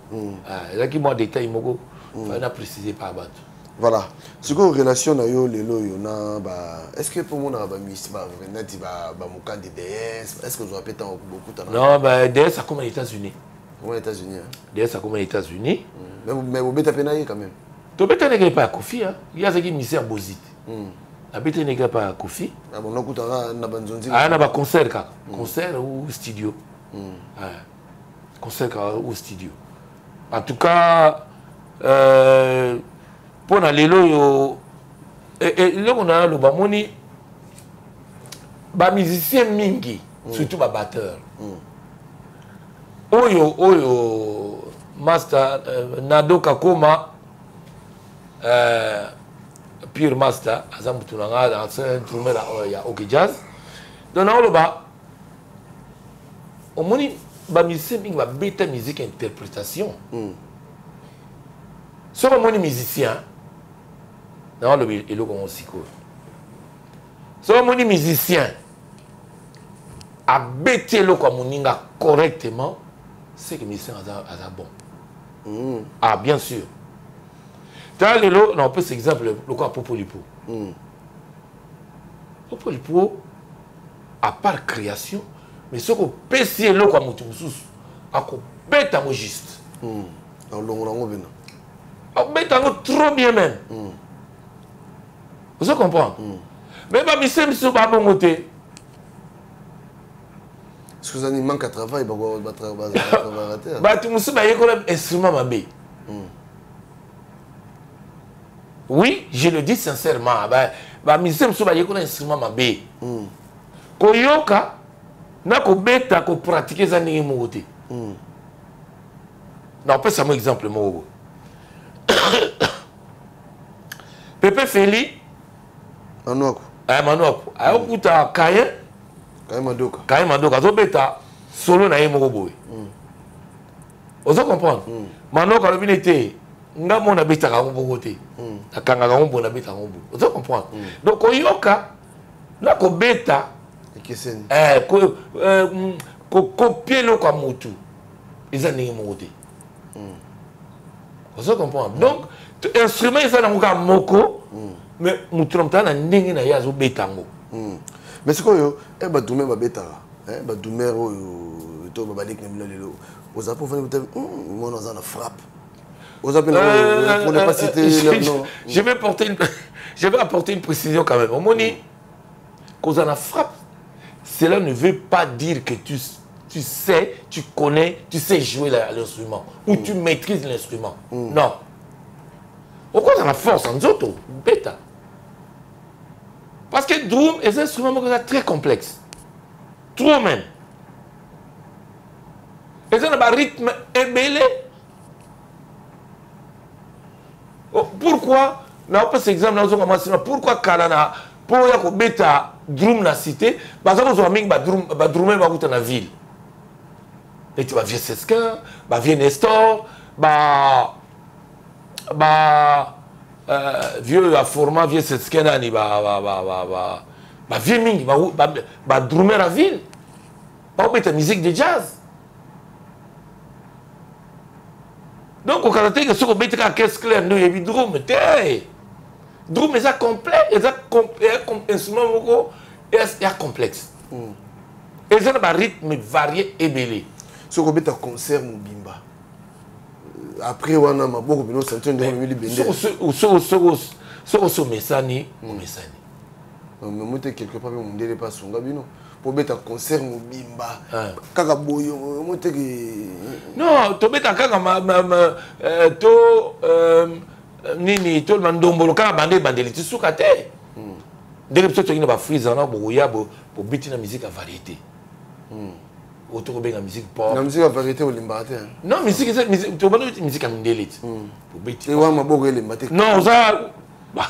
Speaker 6: Ezalaki mwa détail moko fallait na préciser par bato.
Speaker 2: Voilà, sikoyo relation na yo lelo oyo na ba, est ce que mpo omonaka bamisi neti bamokandi DS, est ce que ozwa mpe ntango bokutana?
Speaker 6: Non, bah, DS akoma na États-Unis.
Speaker 2: Koma na États-Unis, hein?
Speaker 6: DS akoma na États-Unis.
Speaker 2: Mais bobeta mpe na ye quand même?
Speaker 6: Tobetanaki epai ya Kofi, hein. Ye azalaki musicien ya Bozite, abetanaki epai ya Kofi.
Speaker 2: Na bono okutaka na banzonzi?
Speaker 6: Aya na baconcert kaka, concert ou studio. Ouais. Concert kaka ou studio. En tout cas, mpo na lelo oyo, eloko na naloba, moni bamusicien mingi, surtout babatteur oyo master Nado Kakoma, pure master, aza motu na nga, ancien drummer ya OK Jazz. Donc naoloba, omoni bamusicien mingi babeta musique interprétation. Soki omoni musicien, naoloba eloko yango sikoyo, soki omoni musicien abeti eloko ya moninga correctement, c'est que musicien aza bon. Ah, bien sûr. Tala lelo, na opesa exemple lokola Popolipo. Popolipo, à part création, mais soki opesi eloko ya moto mosusu, akobeta yango juste.
Speaker 2: Alongola yango mpena.
Speaker 6: Akobeta yango trop bien même. Ozo comprendre? Mais bamusicien biso babongo te.
Speaker 2: Parce que ozani manque ya travail, batravaillaka te.
Speaker 6: Bato mosusu bayekola instrument mabe. Oui, je le dis sincèrement, bamusicien mosusu bayekola instrument mabe. Koyoka na kobeta, kopratike eza ndenge moko te. Na opesa mo exemple moko boye. Pepe Feli
Speaker 2: Manuaku.
Speaker 6: Eh, Manuaku. Ayokuta Kayen.
Speaker 2: Kayen Madoka.
Speaker 6: Kayen Madoka azobeta solo na ye moko boye. Ozo comprendre? Manuaku alobi ne te nga mona betaka yango bongo te. Nakangaka yango boye, nabetaka yango boye. Ozo comprendre? Donc koyoka na kobeta
Speaker 2: ekeseni.
Speaker 6: Eh, ko kokopie eloko ya motu eza ndenge moko te. Ozo comprendre? Donc instrument eza nango kaka moko, mais motu na motu aza na ndenge na ye azobeta yango.
Speaker 2: Mais sikoyo badrumer babetaka, badrumer oyo to babaleki na bino lelo, oza mpo ofandi mwana aza na frappe, oza mpe pour ne pas citer leur nom.
Speaker 6: Je vais apporter une précision quand même. Omoni, kozala na frappe, cela ne veut pas dire que tu sais, tu connais, tu sais jouer l'instrument ou tu maîtrises l'instrument. Non. Okoza na force en nzoto, beta. Parce que drum est un instrument très complexe. Trop même. Et ça a un rythme ébellé. Pourquoi? Na opesa exemple, nazonga mwasi na pourquoi kala na po ya kobeta drum na cité, baza kozwa mingi ba drum, ba drummer bakuta na ville. Neti ba vieux Sesquin, ba vieux Nestor, ba vieux ya format vieux Sesquin nani, ba vieux mingi, ba drummer à ville. Ba obeta musique de jazz. Donc okala te ke soki obeti kaka caisse claire nde oyebi drum te. Drum eza complet, eza instrument moko ya complexe. Eza na ba rythme varié ebele.
Speaker 2: Soki obeta concert mobimba, après wana maboko bino sentir ndenge omemi libende.
Speaker 6: Soki osi omesani, omesani.
Speaker 2: Non, mais moi, quelque part, mondele pas sunga bino. Po beta concert mobimba. Kaka boyo, moi, te ke
Speaker 6: Non, to beta kaka ma to nini, to mandombolo kaka bande bandeli ti suka te. Ndenge biso toki na ba freezer na boya bo, bo biti na musique à variété. Oto ko benga musique pop.
Speaker 2: Na musique à variété olimba te, hein.
Speaker 6: Non, musique c'est musique, to bando musique ya mindele ti. Bo biti.
Speaker 2: E wa maboko elemba te.
Speaker 6: Non, oza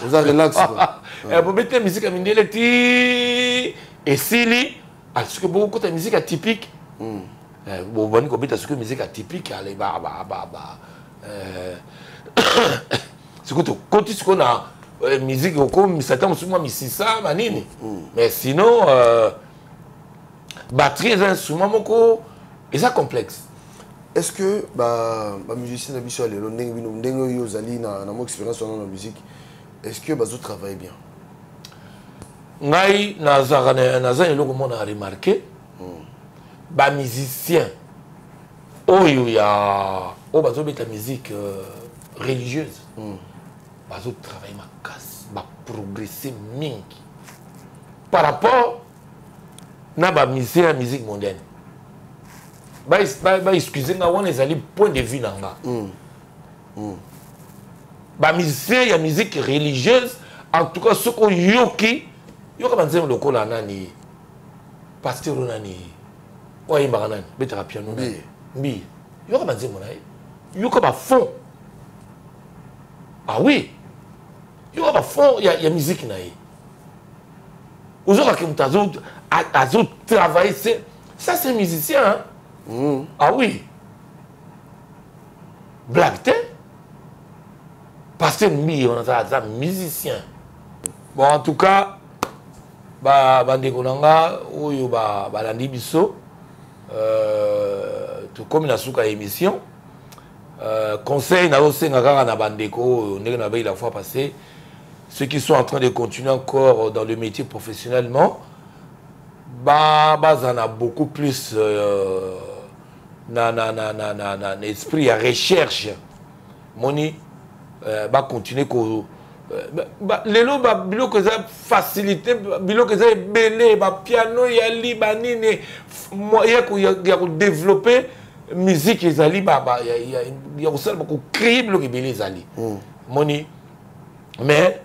Speaker 2: Oza relax, quoi.
Speaker 6: Bo biti na musique ya mindele ti esili, soki bokota musique atypique. Bobandi kobeta soki musique atypique, ale ba, ba, ba, ba. Sikoyo tokoti sikoyo na musique okomisa ntango mosusu mwa misisa, banini. Mais sinon, batterie eza instrument moko eza complexe.
Speaker 2: Est-ce que ba musicien na biso ya lelo, ndenge bino, ndenge oyo ozali na mwa expérience wana na musique, est-ce que bazo travailler bien?
Speaker 6: Ngai nazaka na, naza eloko moko na remarqué. Ba musicien oyo ya, oyo bazobeta musique religieuse, bazo travailler makasi, ba progresser mingi par rapport na ba musicien ya musique mondaine. Ba excuse nga, wana ezali point de vue na nga. Ba musicien ya musique religieuse, en tout cas soki oyoki, yoka ba nzembo lokola nani, pasteur nani, oyo ayembaka nani, betaka piano nani?
Speaker 2: Mbi.
Speaker 6: Mbi. Yoka ba nzembo na ye. Yoka ba fond. Ah oui. Yoka ba fond ya musique na ye. Ozoka ke moto azo travailler, c'est, ça c'est musicien, hein? Ah oui. Blague te. Pasteur Mbi, on a ça musicien. Bon, en tout cas, ba bandeko na nga oyo ba balandi biso, tokomi na suka ya émission. Conseil na osenga kaka na bandeko oyo ndenge na la fois passée, ceux qui sont en train de continuer encore dans le métier professionnellement, ba bazana beaucoup plus na, na, na, na, na, na, na esprit ya recherche. Moni ba continuer ko ba, ba, lelo ba biloko eza facilité, ba biloko eza ebele, ba piano ya li, ba nini, moyen ko, ya, ya ko développer musique ezali, ba, ba, ya, ya, ya kosala, ba ko créer biloko ebele ezali. Moni, mais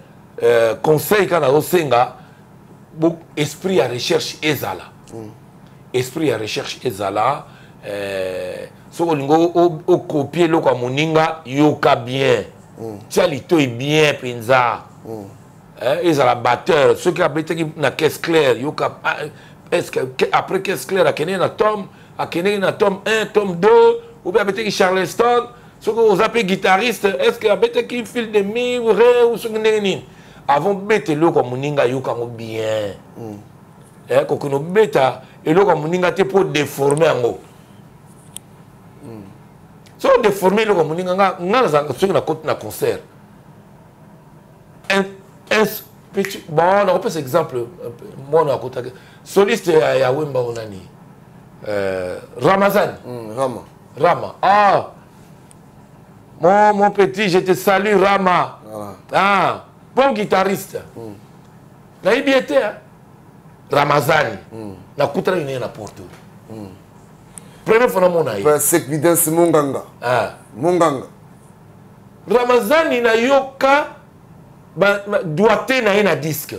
Speaker 6: conseil kana osenga, bo esprit ya recherche ezala. Esprit ya recherche ezala, soki olingi o copier eloko ya moninga, yoka bien. Tia litoyi bien mpenza. Ezala batteur, soki abetaki na caisse claire, yoka, est-ce que après caisse claire akendeki na tom, akendeki na tome 1, tome 2, ou bien abetaki Charleston? Soki oza mpe guitariste, est ce que abetaki fil de mi, ré, ou soki ndenge nini? Avant beta eloko ya moninga, yoka yango bien. Kokende obeta eloko ya moninga te mpo déforme yango. Soki odéforme eloko ya moninga, nga nazalaka, soki nakoti na concert, un petit, bon, nakopesa exemple, mwana akotaki soliste ya Wemba, o nani, Ramazan.
Speaker 2: Rama.
Speaker 6: Rama, ah, mon petit, je te salue, Rama.
Speaker 2: Voilà.
Speaker 6: Ah, bon guitariste. Nayebi ye te, hein? Ramazani. Nakutanaki na ye na Porto, première fois namona ye.
Speaker 2: Secvidence Monganga.
Speaker 6: Ah.
Speaker 2: Monganga.
Speaker 6: Ramazani, nayoka doigté na ye na disque.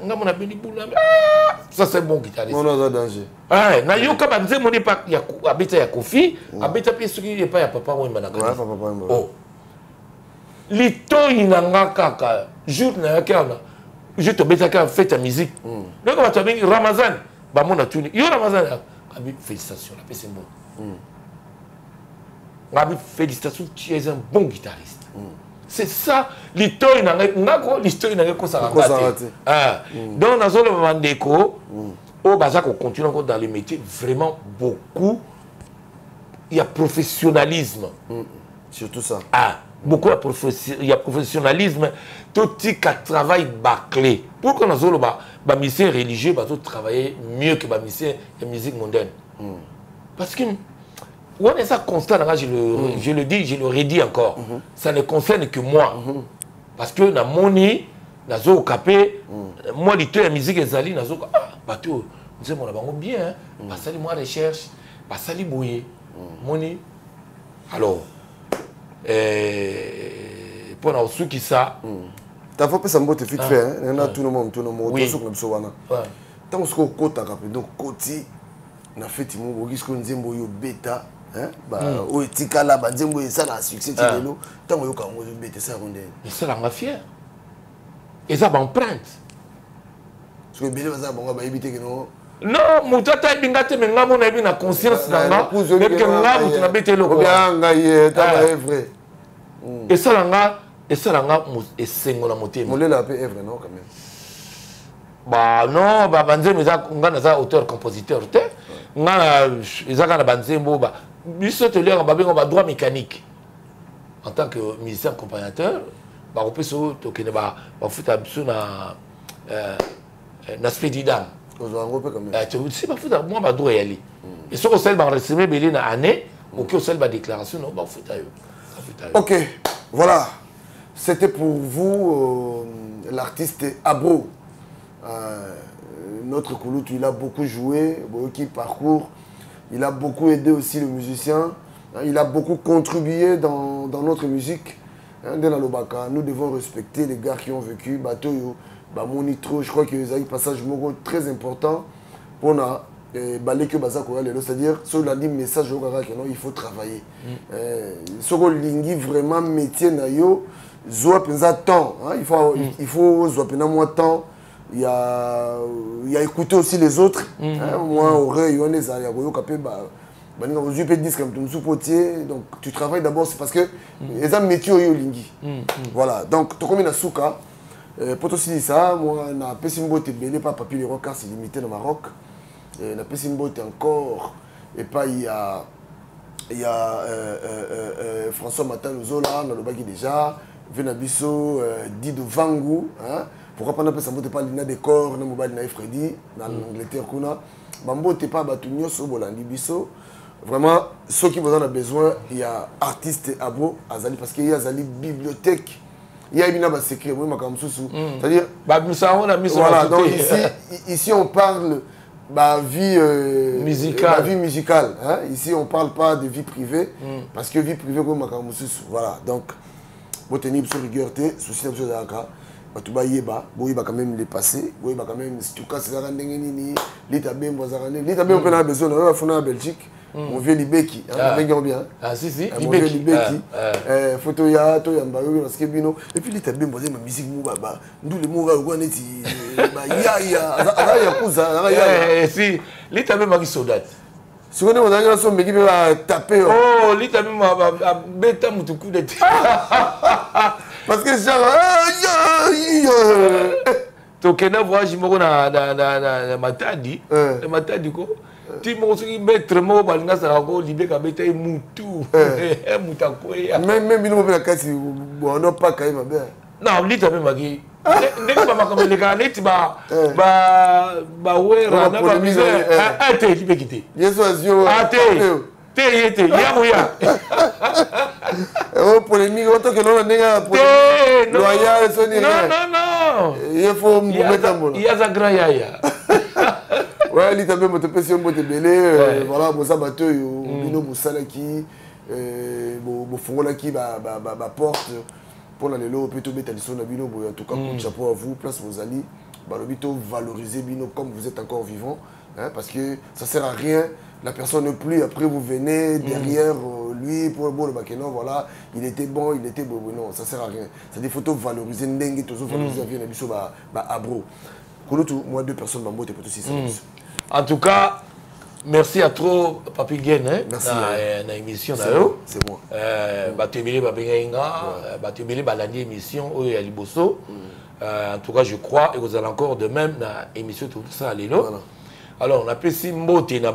Speaker 6: Nga mona beni bula. Ah, ça c'est bon guitariste.
Speaker 2: Non, non, danger.
Speaker 6: Ah, nayoka banzembo ne pa ya abeta ya Kofi, abeta mpe soki epai ya Papa Wemba na
Speaker 2: Ouais, Papa Wemba.
Speaker 6: Oh. Litoi na nga kaka jour nayaki awa, jour tobetaki awa fête ya musique, nayoka bato babengi Ramazan, bamona tuni yo Ramazan, abi félicitation, napesi mbote, ngabi félicitation, tu es un bon guitariste. C'est ça, litoi na ngai, ngako litoi na ngai ekosaka nga
Speaker 2: Ekosaka
Speaker 6: te.
Speaker 2: Te.
Speaker 6: Ah. Donc nazoloba, bandeko oyo baza kocontinue encore dans le métier, vraiment beaucoup ya professionnalisme.
Speaker 2: Surtout ça.
Speaker 6: Ah, beaucoup ya professionnalisme. Totika travail bâclé. Pourquoi nazoloba bamusicien religieux bazotravailler mieux que bamusicien ya musique mondaine? Parce que wana eza constat na nga, je le dis, je le redis encore, ça ne concerne que moi, parce que namoni, nazoyoka mpe mwa lito ya musique ezali, nazoyoka, ah, bato oyo nzembo na bango bien, hein, basali mwa recherche, basali boye, moni. Alors, mpo na kosukisa,
Speaker 2: Tafo opesa mbote vite fait, hein, na tuna mwa motuna moko. Tosuka na biso wana. Ntango soki okotaka mpenza, okoti na feti moko, okoki sikoyo nzembo oyo obeta, hein, oyo etikala banzembo oyo esalaka succès ti lelo, ntango oyoka yango ozobeta, esalaka ndenge?
Speaker 6: Esalanga fier, eza baempreinte.
Speaker 2: Soki ebele baza bango bayebi te keno.
Speaker 6: Non, moto ata ayebi nga te, me nga mo nayebi na conscience na nga, yebi ke nga moto nabeta eloko wana.
Speaker 2: Obia ngai ye tala.
Speaker 6: Ah.
Speaker 2: Evre.
Speaker 6: Esalanga esengo na motema.
Speaker 2: Molela mpe evre, non, quand même?
Speaker 6: Ba non, banzembo eza, nga naza auteur compositeur te. Nga eza kaka na banzembo biso toliaka, babenga badroit mécanique. En tant que musicien accompagnateur, bakopesa oyo tokende, bafuta biso na Spedidam.
Speaker 2: Ozwa yango mpe quand même?
Speaker 6: Si, bafuta mwa badroit eyali. Et soki osali baenregistrement ebele na année, oki osali badéclaration na bafuta yo, bafuta yo.
Speaker 2: Ok, voilà. C'était pour vous l'artiste Abro. Notre Kouloutou, il a beaucoup joué, qui parcours. Il a beaucoup aidé aussi le musicien. Il a beaucoup contribué dans notre musique. Hein, nde nalobaka, nous devons respecter les gars qui ont vécu. Bato oyo, bamoni trop. Je crois que ezali passage moko très important mpona baleki oyo baza koya lelo. C'est-à-dire, soki olandi message oyo kaka keno, il faut travailler. Soki olingi vraiment métier na yo, zwa mpenza temps, hein, il faut ozwa mpenza mwa temps ya écouter aussi les autres, hein, mwa oreille wana ezala ya koyoka mpe baninga, ozwi mpe disque ya moto mosusu mpo tie. Donc tu travailles d'abord, c'est parce que eza métier oyo olingi. Voilà, donc tokomi na suka. Po tosilisa, mwa napesi mbote ebele pa Papi Leroy Cars Limité na Maroc. Napesi mbote encore epai ya François Matan Ozola, nalobaki déjà ve na biso, Dido Vangu, hein? Pourquoi pas napesa mbote pa Lina Décor na mobali na ye Freddy na Angleterre kuna. Bambote pa bato nyonso oyo bolandi biso. Vraiment, soki boza na besoin ya artiste Abro, azali, parce que ye azali bibliothèque, ye ayebi na basecret boye makambo mosusu, c'est-à-dire
Speaker 6: Babimisa yango na miso.
Speaker 2: Voilà.
Speaker 6: Bato
Speaker 2: Donc
Speaker 6: te.
Speaker 2: ici on parle bah, vie
Speaker 6: Musicale.
Speaker 2: Bah, vie musicale, hein? Ici on parle pas de vie privée, parce que vie privée comme makambo mosusu. Voilà, donc boteni biso rigueur te. Souci na biso ezalaka bato bayeba, boyeba quand même le passé, boyeba quand même Stukas ezalaka ndenge nini, Lita Bembo azalaka ndenge, Lita Bembo mpe na besoin na oyo afuna na Belgique. Mon vieux Libeki, hein,
Speaker 6: Ah.
Speaker 2: nabengi yango bien.
Speaker 6: Ah, si, si,
Speaker 2: Mon vieux
Speaker 6: Libeki.
Speaker 2: Libeki.
Speaker 6: Ah,
Speaker 2: Faut toya toyamba yo parce que bino et puis Lita Bembo aza ma musique mo ba ba ndule mo ka lokwa neti ba yaya aza yakuza aza yaya.
Speaker 6: Eh, si Lita Bembo aki soldat.
Speaker 2: Sikoyo ndenge ozalaki na so meki mpe batape yo.
Speaker 6: Oh, Lita Bembo abeta mutu coup de
Speaker 2: Parce que genre ah, ya, ya.
Speaker 6: Tokenda voyage moko na Matadi.
Speaker 2: Eh.
Speaker 6: Na Matadi ko ti moko soki maître moko balinga azalaka ko Libeka abeta ye mutu, mutu akweya.
Speaker 2: Même bino mo mpe na kati boando paka ye mabe.
Speaker 6: Non, Lita Bembo aki ndenge bamakambo elekaka neti
Speaker 2: Eh.
Speaker 6: bawera
Speaker 2: Ba
Speaker 6: na
Speaker 2: polémique,
Speaker 6: bamusiciens.
Speaker 2: eh.
Speaker 6: Ah, te, Libeki te.
Speaker 2: Yesu azio.
Speaker 6: Ah, te te, ye te, ya koya.
Speaker 2: O polémique otokende na ndenge ya
Speaker 6: te, non.
Speaker 2: loyal soni.
Speaker 6: Non, non, non.
Speaker 2: Ye fo mbuma etambola.
Speaker 6: Ye aza grand yaya.
Speaker 2: Ouais, Lita Bembo, topesi yo mbote ebele. Voilà, boza bato oyo bino bosalaki, bofungolaki baporte mpona lelo mpe tobeta liso na bino boye. En tout cas, coup de chapeau à vous. Place bozali, balobi to valoriser bino comme vous êtes encore vivant, hein, parce que ça sert à rien, la personne n'est plus, après vous venez derrière lui pour bon le non, voilà, il était bon, il était bon. Non, ça sert à rien. C'est des photos valoriser ndenge tozo valoriser vie na biso ba abro kulutu. Moi, deux personnes, bambote po tosisa biso.
Speaker 6: En tout cas, merci à trop, Papi Gen, hein,
Speaker 2: Merci,
Speaker 6: na,
Speaker 2: hein.
Speaker 6: na émission na
Speaker 2: C'est
Speaker 6: yo.
Speaker 2: moi, c'est moi.
Speaker 6: Bato ebele babengai nga, bato ebele balandi émission oyo ya liboso. En tout cas, je crois ekozala encore de même na émission tokosala lelo.
Speaker 2: Voilà.
Speaker 6: Alors napesi mbote na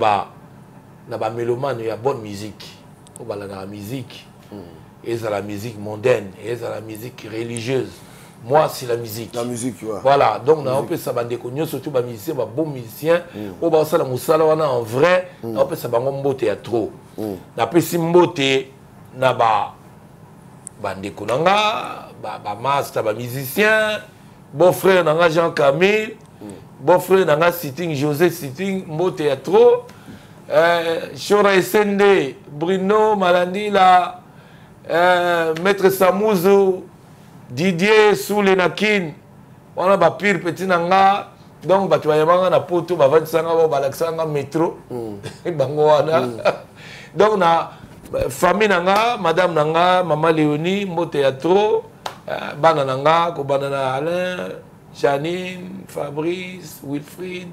Speaker 6: bamélomane ya bonne musique oyo balandaka musique, ezala musique mondaine, ezala musique religieuse, moi c'est la musique.
Speaker 2: La musique, ouais.
Speaker 6: Voilà, donc naopesa bandeko nyonso to bamusicien, babon musicien oyo baosala mosala wana en vrai, naopesa bango mbote ya trop. Napesi mbote na ba bandeko na nga, bamaster, bamusicien, bon frère na nga Jean Camille, bon frère na nga Sitting, José Sitting, mbote ya trop. Shora Esende, Bruno Malandila, Maître Samuzu, Didier Soule Nakin, wana bapire petit na nga. Donc bato bayambanga na poto, bavandisanga bao, balakisanga nga métro, bango wana. Donc na famille na nga, madame na nga, mama Léonie, mbote ya trop. Bana na nga, kobanda na Alain, Janine, Fabrice, Wilfried,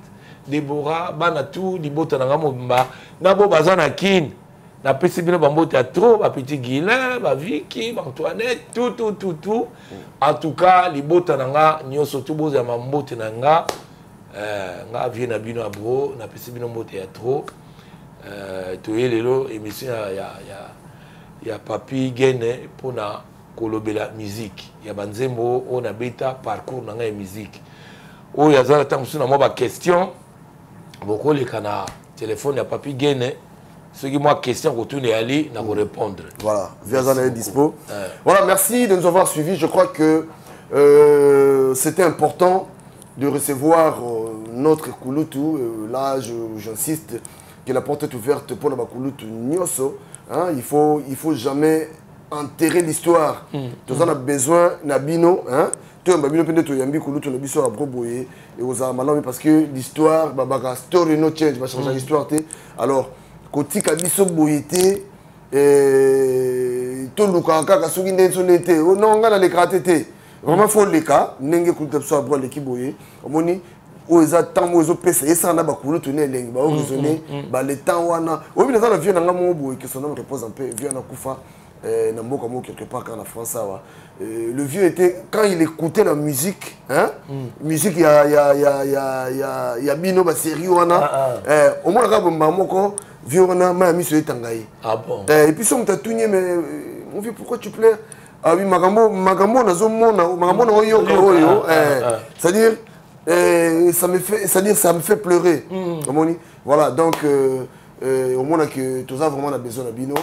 Speaker 6: Déborah, bana tout libota na nga mobimba na bo baza na Kine, napesi bino bambote ya trop, bapetit Guilin, baviki, baantoinette, tout, tout, tout, tout. En tout cas, libota na nga nyonso tu, bozala mbote na nga. Nga vie na bino abro, napesi bino mbote ya trop. Toye lelo émission ya Papi Gene mpona kolobela musique ya banzembo oyo nabeta, parcours na ngai ya musique. Oyo aza na ntango mosusu na mwa baquestion, bokoleka na telefone ya Papi Gene, soki mwa question kotuna eyali, na korépondre.
Speaker 2: Voilà, Viazana est dispo. Voilà, merci de nous avoir suivis. Je crois que c'était important de recevoir notre Kulutu. Là, j'insiste que la porte est ouverte pour la Kulutu nyonso. Hein, il faut jamais enterrer l'histoire. Tout ça, on a besoin, na bino, hein. Toyamba bino mpe nde toyambi kulutu na biso ya boye ekozala malamu parce que l'histoire babaka story no change, bachange histoire te. Alors kotika biso boye te, tolukaka kaka soki ndenge so ndenge te. Oh, non, ngai nalekaka te te, vraiment faut leka ndenge kulutu na biso ya bro aleki boye. Omoni oyo eza ntango oyo ezopesa esala na bakulutu na elengi baoraisonne bale temps wana. Oyebi, naza na vieux na nga moko boye, que son âme repose en paix. Vieux anakufa na mboka moko quelque part kaka na France awa. Le vieux était, quand il écoutait la musique, hein, musique ya bino basérie wana,
Speaker 6: Ah,
Speaker 2: omonaka bomba moko vieux wana ma ya miso etanga ye.
Speaker 6: Ah bon?
Speaker 2: Et puis so moto atuni ye: "Mais mon vieux, pourquoi tu pleures?" "Ah oui, makambo nazomona, makambo naoyoka oyo,
Speaker 6: ah, ah.
Speaker 2: c'est-à-dire ça me fait, c'est-à-dire ça me fait pleurer." Omoni, voilà, donc omonaki toza vraiment na besoin na bino.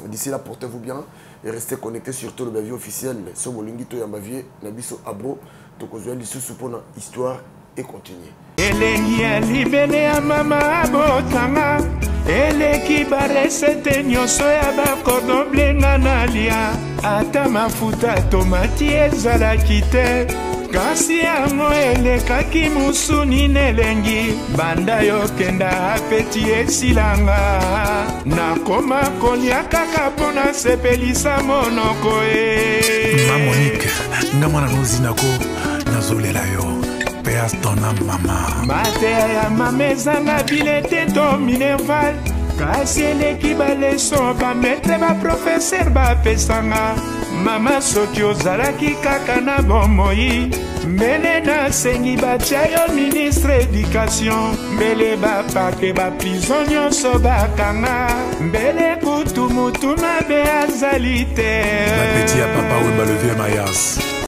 Speaker 2: D'ici là, portez-vous bien et restez connectés surtout le vie officiel. So bolingi toyamba vieux na biso abro, tokozwa lisusu mpona histoire et continuer.
Speaker 7: Elengi ya libele ya mama abotanga eleki barecettes nyonso ya bacordon bleu nga nalia, ata mafuta tomati ezalaki te. Kasi yango elekaki musuni n'elengi. Banda yokenda apeti esilanga. Nakoma kolia kaka mpo nasepelisa monoko e.
Speaker 5: Ma Monique, nga mwana nozinako nazolela yo. Paix ton âme mama.
Speaker 7: Mateya ya mama ezanga bilete to minerval. Kasi eleki baleso bametre baprofeser bapesanga. Mama soki ozalaki kaka na bomoi mbele nasengi batia yo ministre éducation mbele bapake baprison nyonso bakanga mbele kutu mutu mabe azali te.
Speaker 5: Bapeti ya papa Wemba le vieux Mayas.